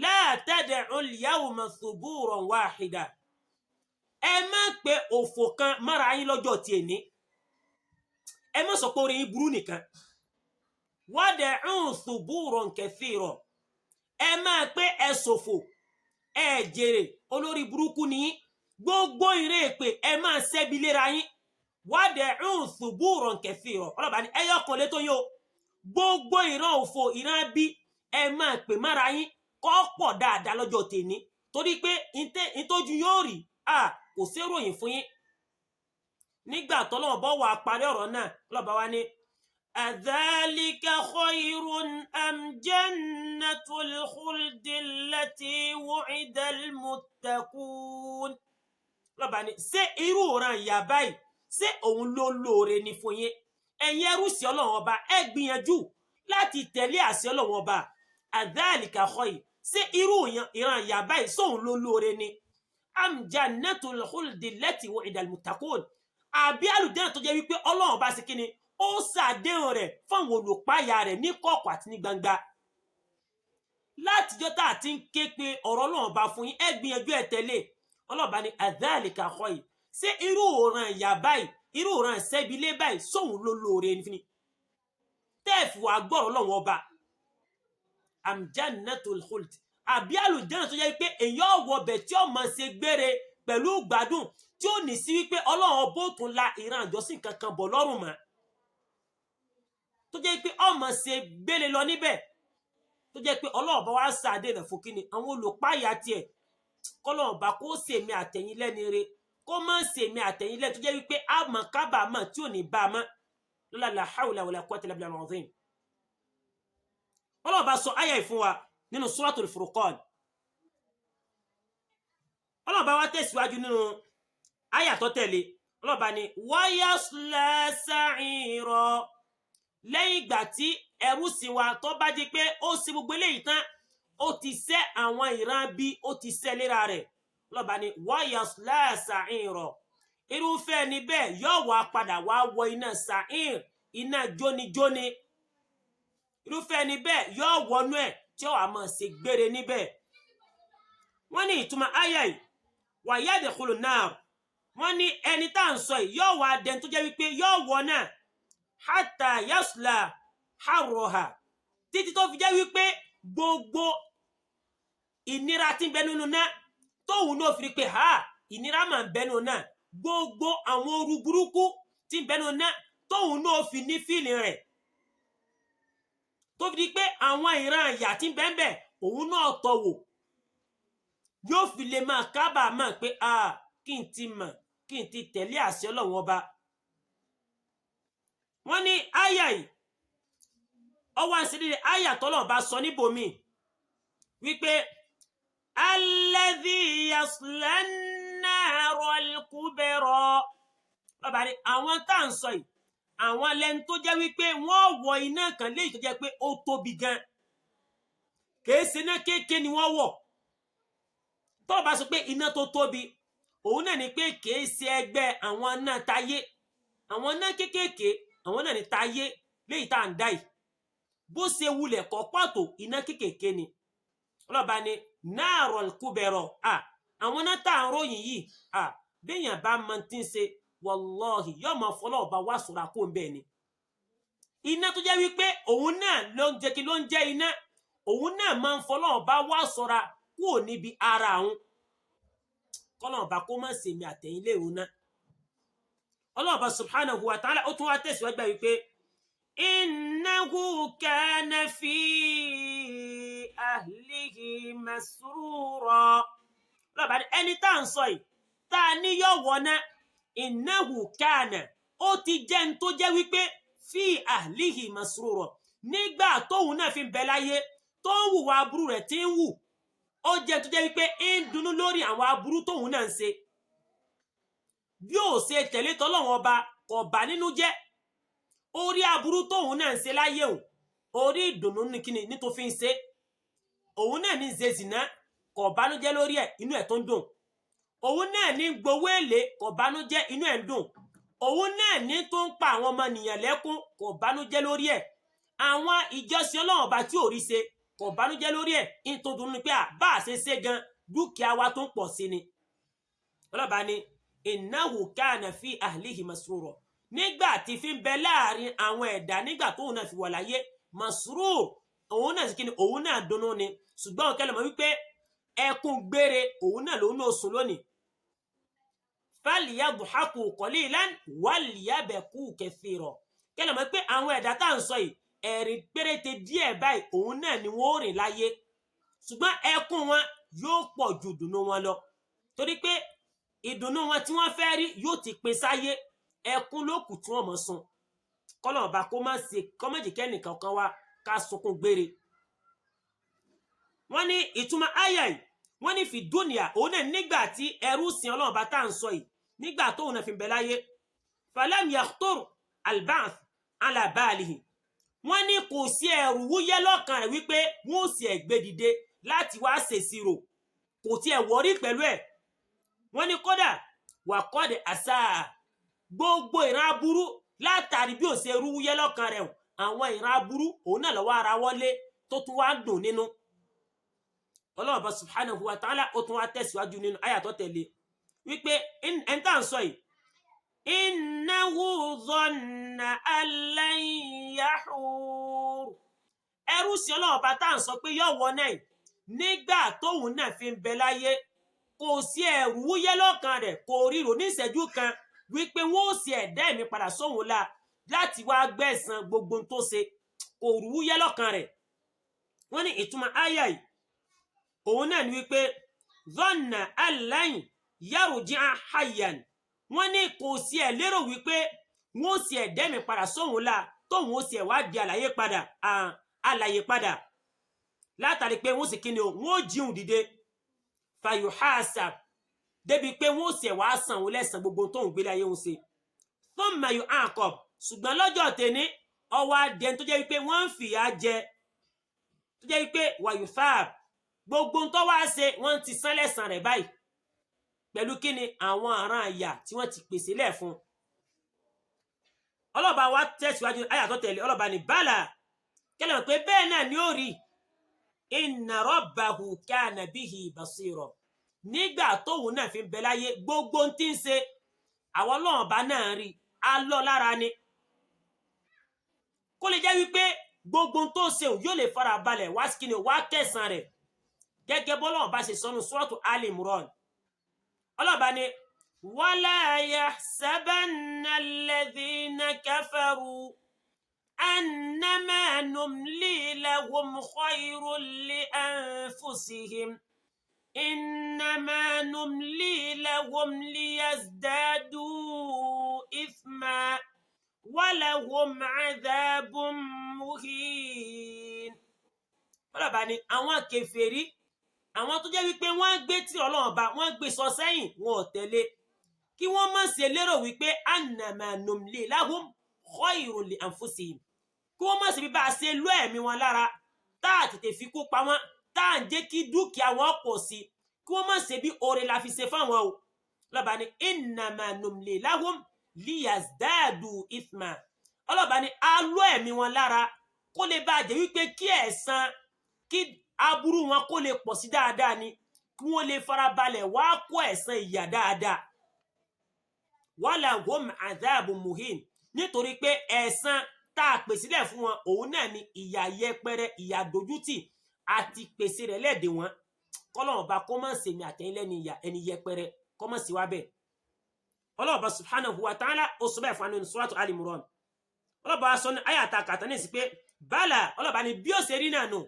la tad'u al-yawma thuburan wahida, ẹ Ẹ má pe òfò kan mára yín lọ́jọ́ tiẹ̀ ní. Ẹ má sọ pé orí yín burú nìkan. Wad'u thuburan kathira. Ẹ máa pé ẹ ṣòfò, ẹ jèrè, olórí burúkú ni yín. Gbogbo ìrè èpè ẹ máa ṣẹ́bi léra yín. Wad'u thuburan kathira. Ọlọ́ba ní ẹyọ kan létó yín o. Gbogbo ìran òfò, ìran bí ẹ máa pè mára yín kọ́ pọ̀ dáadáa lọ́jọ́ tèmi, torí pé ìtọ́jú yóò rí a kò sí ròyìn fún yín. Nígbà tọ́lọ́wọ́ bọ́ wà parí ọ̀rọ̀ náà, ọlọ́ba wa ní adhalika khayrun am jannatul khuldi allati wu'idal muttaqun. Ọlọ́ba ní ṣé irú òran ìyá báyìí, ṣé òun ló lóore ni fún yín? Ẹ̀yin ẹrú sí Ọlọ́run ọba, ẹ gbìyànjú láti tẹ̀lé àṣẹ Ọlọ́run ọba. Adhalika khayr, ṣé irú ìran ìyá báyìí sóun ló lóore ni? Am jannatul khuldi allati wu'idal muttaqun. Àbí àlùjánnà tó jẹ́ wípé Ọlọ́run bá ṣe kíni, ó ṣàdéhùn rẹ̀ fáwọn olùpáyà rẹ̀ ní kọ̀kọ̀ àti ní gbangba. Látijọ́ tá a ti ń ké pe ọ̀rọ̀ Ọlọ́run bá fún yín, ẹ gbìyànjú ẹ tẹ̀lé. Ọlọ́run bá ní adhalika khayr, ṣé irú ìran ìyá báyìí, irú ìran ìṣẹ́bilé báyìí sóun ló lóore ní tẹ́ẹ̀fù wàá gbọ́rọ̀ Ọlọ́run ọba? Am jannatul khuld, àbí àlùjánnà tó jẹ́ pé èèyàn wọ bẹ̀ tí ó máa ṣe gbére pẹ̀lú gbádùn, tí ó ní sí wípé Ọlọ́run ọbọ̀ tún la ìran àjọsìn kankan bọ̀ lọ́rùn mọ́, tó jẹ́ pé ó máa ṣe gbére lọ níbẹ̀, tó jẹ́ pé Ọlọ́run bá wá ṣàdé rẹ̀ fún kíni àwọn olùpáyà tiẹ̀. Kọ́lọ́run bá kó sèmi àtẹ̀yìn lẹ́ni re, kó má sèmi àtẹ̀yìn lẹ́ni tó jẹ́ wípé àmọ́ kábàámọ̀ tí ò ní bá a mọ́. Lọ́la la hawla wala quwwata illa billahi al-azim. Ọlọ́run bá sọ àyà yìí fún wa nínú Suratul Furqan. Ọlọ́run bá wá tẹ̀síwájú nínú àyà tó tẹ̀lé. Ọlọ́run bá ní wa yasla sa'ira. Lẹ́yìn ìgbà tí ẹrú sí wa tó bá di pé ó ṣe gbogbo eléyìí tán, ó ti ṣẹ́ àwọn ìran bí ó ti ṣẹ́ léra rẹ̀. Ọlọ́run bá ní wa yasla sa'ira. Irúfẹ́ ẹni bẹ́ẹ̀ yóò wá padà wá wọ iná sa'ir, iná jónijóni. Irúfẹ́ ẹni bẹ́ẹ̀ yóò wọnú ẹ̀ tí ó wà máa ṣe gbére níbẹ̀. Wọ́n ní ìtumọ̀ àyà yìí, wa yadkhulu nar, wọ́n ní ẹni tá à ń sọ yìí yóò wá dẹni tó jẹ́ wípé yóò wọ náà hatta yasla harroha, títí tó fi jẹ́ wípé gbogbo ìnira tí ń bẹ nínú náà tóun náà fi rí pé ha, ìnira máa ń bẹ nínú náà, gbogbo àwọn ooru burúkú tí ń bẹ nínú náà tóun náà fi ní fíìlì rẹ̀, tó fi di pé àwọn ìran ìyà tí ń bẹ ń bẹ òun náà tọ́ wò, yóò fi lè máa kábàámọ̀ pé a kí n ti mọ̀, kí n ti tẹ̀lé àṣẹ Ọlọ́run ọba. Wọ́n ní àyà yìí ọwọ́ àṣírí àyà tọ́lọ́run bá sọ níbòmí wípé alladhi yasla an-naral kubra. Bàbá ní àwọn tá à ń sọ yìí, àwọn lẹni tó jẹ́ wípé wọ́n wọ iná kan léyìí tó jẹ́ pé ó tóbi gan, kìí ṣe iná kéèké ni wọ́n wọ̀. Tọ́lọ̀ bá sọ pé iná tó tóbi, òun náà ni pé kìí ṣe ẹgbẹ́ àwọn iná táyé, àwọn iná kéékèèké, àwọn náà ni táyé léyìí tá à ń dá yìí. Bó ṣe wulẹ̀ kọ́ pàtó, iná kéékèèké ni. Ọlọ́ba ni naarol kubẹ̀rọ̀ à, àwọn iná tá à ń ròyìn yìí à, béèyàn bá mọ tí ń ṣe, wàlọ́ọ̀hì yóò máa fọlọ́ ọba wá sọ̀rọ̀ àkó ń bẹ́ẹ̀ ni. Iná tó jẹ́ wípé òun náà ló ń jẹ́ kí ló ń jẹ́ iná, òun náà máa ń fọlọ́ ọba wá sọ̀rọ̀ kúrò níbi ara òun. Kọ́lọ́ ọba kó má ṣèmi àtẹ̀yìn léwu náà. Ọlọ́ọ̀ba subhanahu wa ta'ala ó tún wá tẹ̀síwájú gbà wípé innahu kana fi ahlihi masrura. Ọlọ́ọ̀ba ní ẹni tá à ń sọ yìí, tá a ní yọ̀ wọ̀ náà, innahu kana, ó ti jẹ́ ní tó jẹ́ wípé fi ahlihi masrura, nígbà tóun náà fi ń bẹ láyé tó ń hùwà aburú rẹ̀ tí ń hù, ó jẹ́ tó jẹ́ wípé ń dunnú lórí àwọn aburú tóun náà ń ṣe. Bí ó ṣe tẹ̀lé tọ́lọ́wọ́n ọba kò bà nínú jẹ́, orí aburú tóun náà ń ṣe láyé òun, orí ìdùnnú ní kíni ní tó fi ń ṣe. Òun náà ní ṣe zìnà, kò bánújẹ́ lórí ẹ̀, inú ẹ̀ tó ń dùn. Òun náà ní gbowó èlé, kò bánújẹ́, inú ẹ̀ ń dùn. Òun náà ní tó ń pa àwọn ọmọnìyàn lẹ́kún, kò bánújẹ́ lórí ẹ̀. Àwọn ìjọsìn Ọlọ́run ọba tí ò rí ṣe, kò bánújẹ́ lórí ẹ̀, ń tó dùn ní pé bá a ṣe ṣe gan dúkìá wa tó ń pọ̀ sí ni. Ọlọ́ba ni Innahu kana fi ahlihi masrura, nígbà tí fi ń bẹ láàrin àwọn ẹ̀dá, nígbà tóun náà fi wà láyé, masrur, òun náà sì kí ni, òun náà dunnú ni. Ṣùgbọ́n kẹlẹ̀ mọ́ wípé ẹkún gbére òun náà lòun náà sùn lónìí. Falyadhaku qalilan walyabku kathira. Kẹlẹ̀ mọ́ pé àwọn ẹ̀dá tá à ń sọ yìí, ẹ̀rín péréte díẹ̀ báyìí òun náà ni wọ́n rìn láyé, ṣùgbọ́n ẹkún wọn yóò pọ̀ ju ìdùnnú wọn lọ, torí pé ìdùnnú wọn tí wọ́n fẹ́ rí yóò ti pín sáyé, ẹkún ló kù tí wọ́n mọ̀ sun. Kọ́lọ̀ ọba kó má ṣe kọ́mọ̀jì kẹ́nìkan kan wá ká sunkún gbére. Wọ́n ní ìtumọ̀ àyà yìí, wọ́n ní fi dúnìyà, òun náà nígbà tí ẹrú sin Ọlọ́run bá tá à ń sọ yìí, nígbà tóun náà fi bẹ láyé, falam yakhtur alba'th ala balihi, wọ́n ní kò sí ẹrù wúyẹ́ lọ́kàn rẹ̀ wípé wọ́n ò sì ẹ̀ gbé dìde láti wá ṣèṣirò, kò tiẹ̀ wọ́rí pẹ̀lú ẹ̀. Wọ́n ní kódà wàkọ́dẹ̀ àṣà gbogbo ìran aburú látàrí bí ò ṣe rú wúyẹ́ lọ́kàn rẹ̀, àwọn ìran aburú òun náà lọ́wọ́ ara wọlé tó tún wá dùn nínú. Ọlọ́run bá subhanahu wa ta'ala ó tún wá tẹ̀síwájú nínú àyà tó tẹ̀lé wípé ẹn tá à ń sọ yìí, innahu dhanna an lan yahur, ẹrú sí Ọlọ́run bá tá à ń sọ pé yóò wọ náà, nígbà tóun náà fi ń bẹ láyé, kò sí ẹrù wúyẹ́ lọ́kàn rẹ̀, kò ríro ní ìṣẹ́jú kan wípé wọ́n ó sì ẹ̀dá ẹ̀mí padà sóhun la láti wá gbẹ̀san gbogbo tó ṣe, kò rú wúyẹ́ lọ́kàn rẹ̀. Wọ́n ní ìtumọ̀ àyà yìí òun náà ni wípé dhanna an lan yarji'a hayyan, wọ́n ní kò sí ẹ̀ lérò wípé wọ́n ó sì ẹ̀dá ẹ̀mí padà sóhun la tóun ó sì ẹ̀ wá di àlàyé padà, àlàyé padà, látàrí pé wọ́n sì kí ni o, wọ́n ó jíun dìde, fayuhasab, débi pé wọ́n ó sì ẹ̀ wá san òun lẹ́san gbogbo tóun gbélé ayé òun ṣe, thumma yu'aqab. Ṣùgbọ́n lọ́jọ́ tẹ̀ní, ọwọ́ adẹ́n tó jẹ́ wípé wọ́n ń fìyà jẹ, tó jẹ́ wípé wayuthab, gbogbo tó wá ṣe wọ́n ti san lẹ́san rẹ̀ báyìí pẹ̀lú kíni, àwọn àrán àyà tí wọ́n ti pèsè lẹ̀ fún. Ọlọ́ba wa tẹ̀síwájú àyà tó tẹ̀lé, ọlọ́ba ní bala, kẹlẹ̀ pé bẹ́ẹ̀ náà ni ó rí, inna rabbahu kana bihi basira, nígbà tóun náà fi ń bẹ láyé, gbogbo tí ń ṣe àwọn Ọlọ́run ọba náà rí a lọ lára ni, kó lè jẹ́ wípé gbogbo tó ṣe òun yóò lè fara balẹ̀ wá sí kíni, wá kẹsàn rẹ̀, gẹ́gẹ́ bọ́lọ́run bá ṣe sọnù suratu Ali Imran. Ọlọ́ba ni wala yahsabanna alladhina kafaru annama numli lahum khayrun li anfusihim innama numli lahum liyazdadu ithma walahum adhabun muhin. Ọlọ́ba ni àwọn kèfèrí, àwọn tó jẹ́ wípé wọ́n gbé tí Ọlọ́run ọba wọ́n gbé sọ sẹ́yìn, wọn ò tẹ̀lé, kí wọ́n má ṣe lérò wípé annama numli lahum khayrun li anfusihim, kí wọ́n má ṣe bí bá a ṣe lọ ẹ̀mí wọn lára tá a tètè fi kú pa wọ́n, tá à ń jẹ́ kí dúkìá wọn pọ̀ sí, kí wọ́n má ṣe bí oore la fi ṣe fáwọn o. Ọlọ́ba ní innama numli lahum liyazdadu ithma, ọlọ́ba ní a lọ ẹ̀mí wọn lára kó lè bá a jẹ́ wípé kí ẹ̀san kí aburú wọn kó lè pọ̀ sí dáadáa ni, kí wọ́n lè farabalẹ̀ wá kó ẹ̀san ìyà dáadáa, walahum adhabun muhin, nítorí pé ẹ̀san tá a pèsè sílẹ̀ fún wọn òun náà ni ìyà yẹpẹrẹ, ìyà dójútì àti pèsè rẹ̀ lẹ́ẹ̀dẹ̀ wọn. Kọ́lọ́run ọba kó má ṣèmi àtẹ̀yìn lẹ́ni ìyà ẹni yẹpẹrẹ, kó má sì wá bẹ́ẹ̀. Ọlọ́run ọba subhanahu wa ta'ala ó sọ bẹ́ẹ̀ fún wa nínú suratu Ali Imran. Ọlọ́run ọba sọ ní àyà àtàkàtà ní ìsìn pé bala, ọlọ́run ọba ní bí ó ṣe rí náà nù,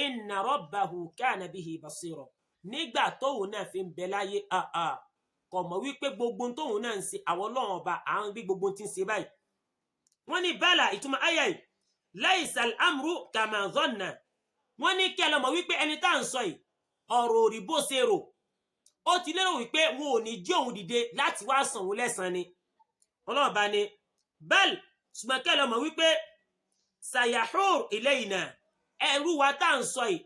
inna rabbahu kana bihi basira, nígbà tóun náà fi ń bẹ láyé, kò mọ̀ wípé gbogbo tóun náà ń ṣe, àwọn Ọlọ́run ọba à ń rí gbogbo tí ń ṣe báyìí. Wọ́n ní bala, ìtumọ̀ àyà yìí, laysa al-amru kama dhanna, wọ́n ní kí ẹ lọ mọ̀ wípé ẹni tá à ń sọ yìí, ọ̀rọ̀ òrì bó ṣe rò, ó ti lérò wípé wọn ò ní jí òun dìde láti wá san òun lẹ́san ni. Ọlọ́run bá ní bal, ṣùgbọ́n kí ẹ lọ mọ̀ wípé sayahur ilayna, ẹrú wa tá à ń sọ yìí,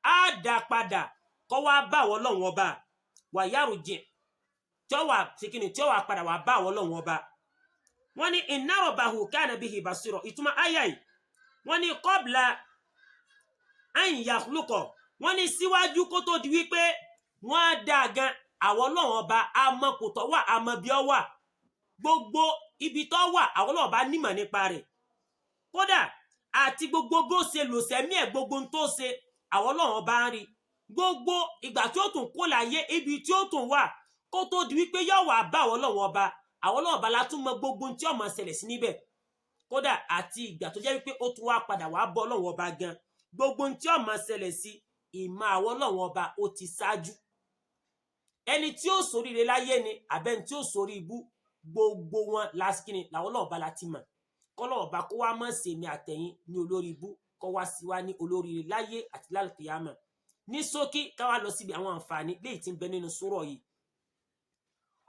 á dá padà kọ́ wá bá àwọn Ọlọ́run ọba, wàyàrú jẹ tí ó wà síkìnì tí ó wà padà wà bá àwọn Ọlọ́run ọba. Wọ́n ní inna rabbahu kana bihi basira, ìtumọ̀ àyà yìí, wọ́n ní qabla an yakhluqa, wọ́n ní síwájú kó tó di wípé wọ́n á dá gan. Àwọn Ọlọ́run Ọba àmọ́ kò tọ́ wà, àmọ́ bí ọ wà, gbogbo ibi tó wà, àwọn Ọlọ́run Ọba nímọ̀ nípa rẹ̀. Kódà àti gbogbo bó ṣe lò sẹ́mí ẹ̀, gbogbo ohun tó ṣe, àwọn Ọlọ́run Ọba ń rí. Gbogbo ìgbà tí ó tún kó láyé, ibi tí ó tún wà kó tó di wípé yóò wà bá àwọn Ọlọ́run Ọba, àwọn Ọlọ́run Ọba la tún mọ gbogbo ohun tí ó máa ṣẹlẹ̀ sí níbẹ̀. Kódà àti ìgbà tó jẹ́ wípé ó tún wá padà wá bọ́ Ọlọ́run Ọba gan, gbogbo ohun tí ó máa ṣẹlẹ̀ sí, ìmọ̀ àwọn Ọlọ́run Ọba ó ti ṣáájú. Ẹni tí ó ṣoríire láyé ni àbẹ́ni tí ó ṣorí ibú, gbogbo wọn lásìkò làwọn Ọlọ́run Ọba la ti mọ̀. Kọ́lọ́run Ọba kó wá mọ̀ sèmi àtẹ̀yìn ní olórí ibú, kó wá sí wa ní olóríire láyé àti lálùkìyámà. Ní ṣókí, ká wá lọ síbi àwọn àǹfààní léyìí tí ń bẹ nínú súrọ̀ yìí.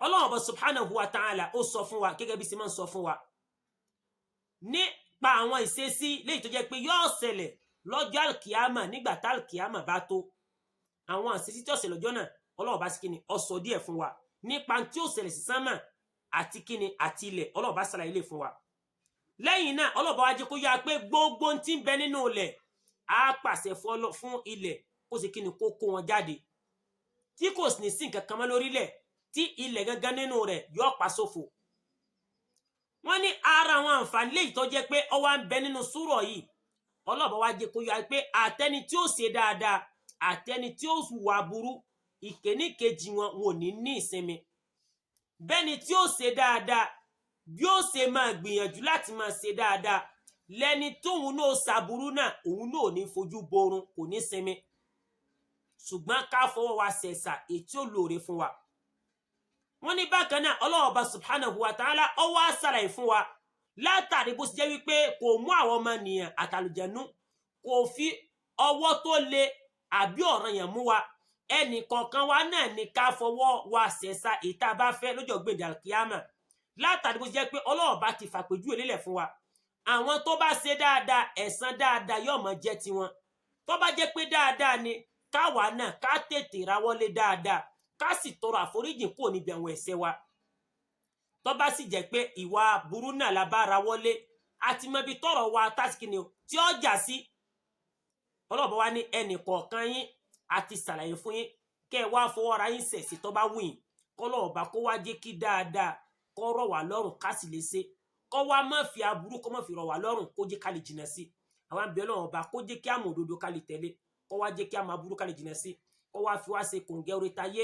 Ọlọ́run Ọba subhanahu wa ta'ala ó sọ fún wa gẹ́gẹ́ bí ṣe máa ń sọ fún wa nípa àwọn ìṣesí léyìí tó jẹ́ pé yóò ṣẹlẹ̀ lọ́jọ́ alkiyama. Nígbà tá alkiyama bá tó, àwọn ìṣesí tí ó ṣẹlẹ̀ lọ́jọ́ náà, Ọlọ́run Ọba sí kíni ó sọ díẹ̀ fún wa nípa tí ó ṣẹlẹ̀ sí sánmà àti kíni àti ilẹ̀. Ọlọ́run Ọba ṣàlàyé lè fún wa. Lẹ́yìn náà, Ọlọ́run Ọba wá jẹ́ kó yá pé gbogbo tí ń bẹ nínú ilẹ̀, á pàṣẹ fún ilẹ̀ kó sì kíni kó kó wọn jáde, tí kò sì ní sí nǹkan kan mọ́ lórílẹ̀, tí ilẹ̀ gangan nínú rẹ̀ yóò pa sófo. Wọ́n ní ara àwọn àǹfààní léyìí tó jẹ́ pé ó wá ń bẹ nínú súrọ̀ yìí, Ọlọ́run Ọba wá jẹ́ kó yá pé àtẹni tí ó ṣe dáadáa, àtẹni tí ó hùwà burú, ìkéníkejì wọn ò ní ní ìsinmi. Bẹ́ni tí ó ṣe dáadáa bí ó ṣe máa gbìyànjú láti máa ṣe dáadáa, lẹ́ni tóun náà ṣàbúrú náà, òun náà ò ní fojú borun, kò ní sinmi. Ṣùgbọ́n ká fọwọ́ wa ṣẹ̀ṣà ètí ó lóore fún wa. Wọ́n ní bákan náà, Ọlọ́run Ọba subhanahu wa ta'ala ó wá ṣàlàyé fún wa látàrí bó ṣe jẹ́ wípé kò mú àwọn ọmọnìyàn àtàlùjẹ̀nú, kò fi ọwọ́ tó le àbí ọ̀ranyàn mú wa. Ẹnì kọ̀ọ̀kan wa náà ní ká fọwọ́ wa ṣẹ̀ṣà ìta bá fẹ́ lọ́jọ́ gbèǹdé alkiyama. Látàrí bó ṣe jẹ́ pé Ọlọ́run Ọba ti fàpèjúwe lélẹ̀ fún wa, àwọn tó bá ṣe dáadáa, ẹ̀san dáadáa yóò máa jẹ́ tiwọn. Tó bá jẹ́ pé dáadáa ni káwa náà ká tètè ráwọ́lé dáadáa, ká sì tọrọ àforíjì kúrò níbi àwọn ẹ̀ṣẹ̀ wa. Tó bá sì jẹ́ pé ìwà burú náà la bá ráwọ́lé, àti mọ ibi tọ́rọ̀ wa tásìkì ni tí ó jà sí. Ọlọ́run Ọba wa ní ẹnì kọ̀ọ̀kan yín àti ṣàlàyé fún yín, kẹ́ ẹ wá fọwọ́ ra yín sẹ̀sì tó bá wù yín. Kọ́lọ́run Ọba kó wá jẹ́ kí dáadáa kó rọ̀ wá lọ́rùn ká sì lè ṣe, kó wá má fi aburú kó má fi rọ̀ wá lọ́rùn, kó jẹ́ ká lè jìnà sí. Àwọn àbí Ọlọ́run Ọba kó jẹ́ kí á mọ̀ òdodo ká lè tẹ̀lé, kó wá jẹ́ kí á mọ̀ aburú ká lè jìnà sí, kó wá fi wá ṣe kòǹgẹ́ orí tayé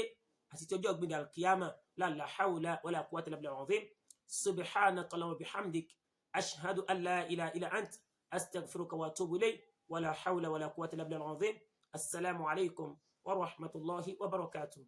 àti tí ọjọ́ gbìndà alkiyama. La hawla wala quwwata illa billahi al-azim. Subhanaka allahumma bihamdik, ashhadu an la ilaha illa ant, astaghfiruka wa atubu ilayk. Wala hawla wala quwwata illa billahi al-azim. Assalamu alaikum wa rahmatullahi wa barakatuh.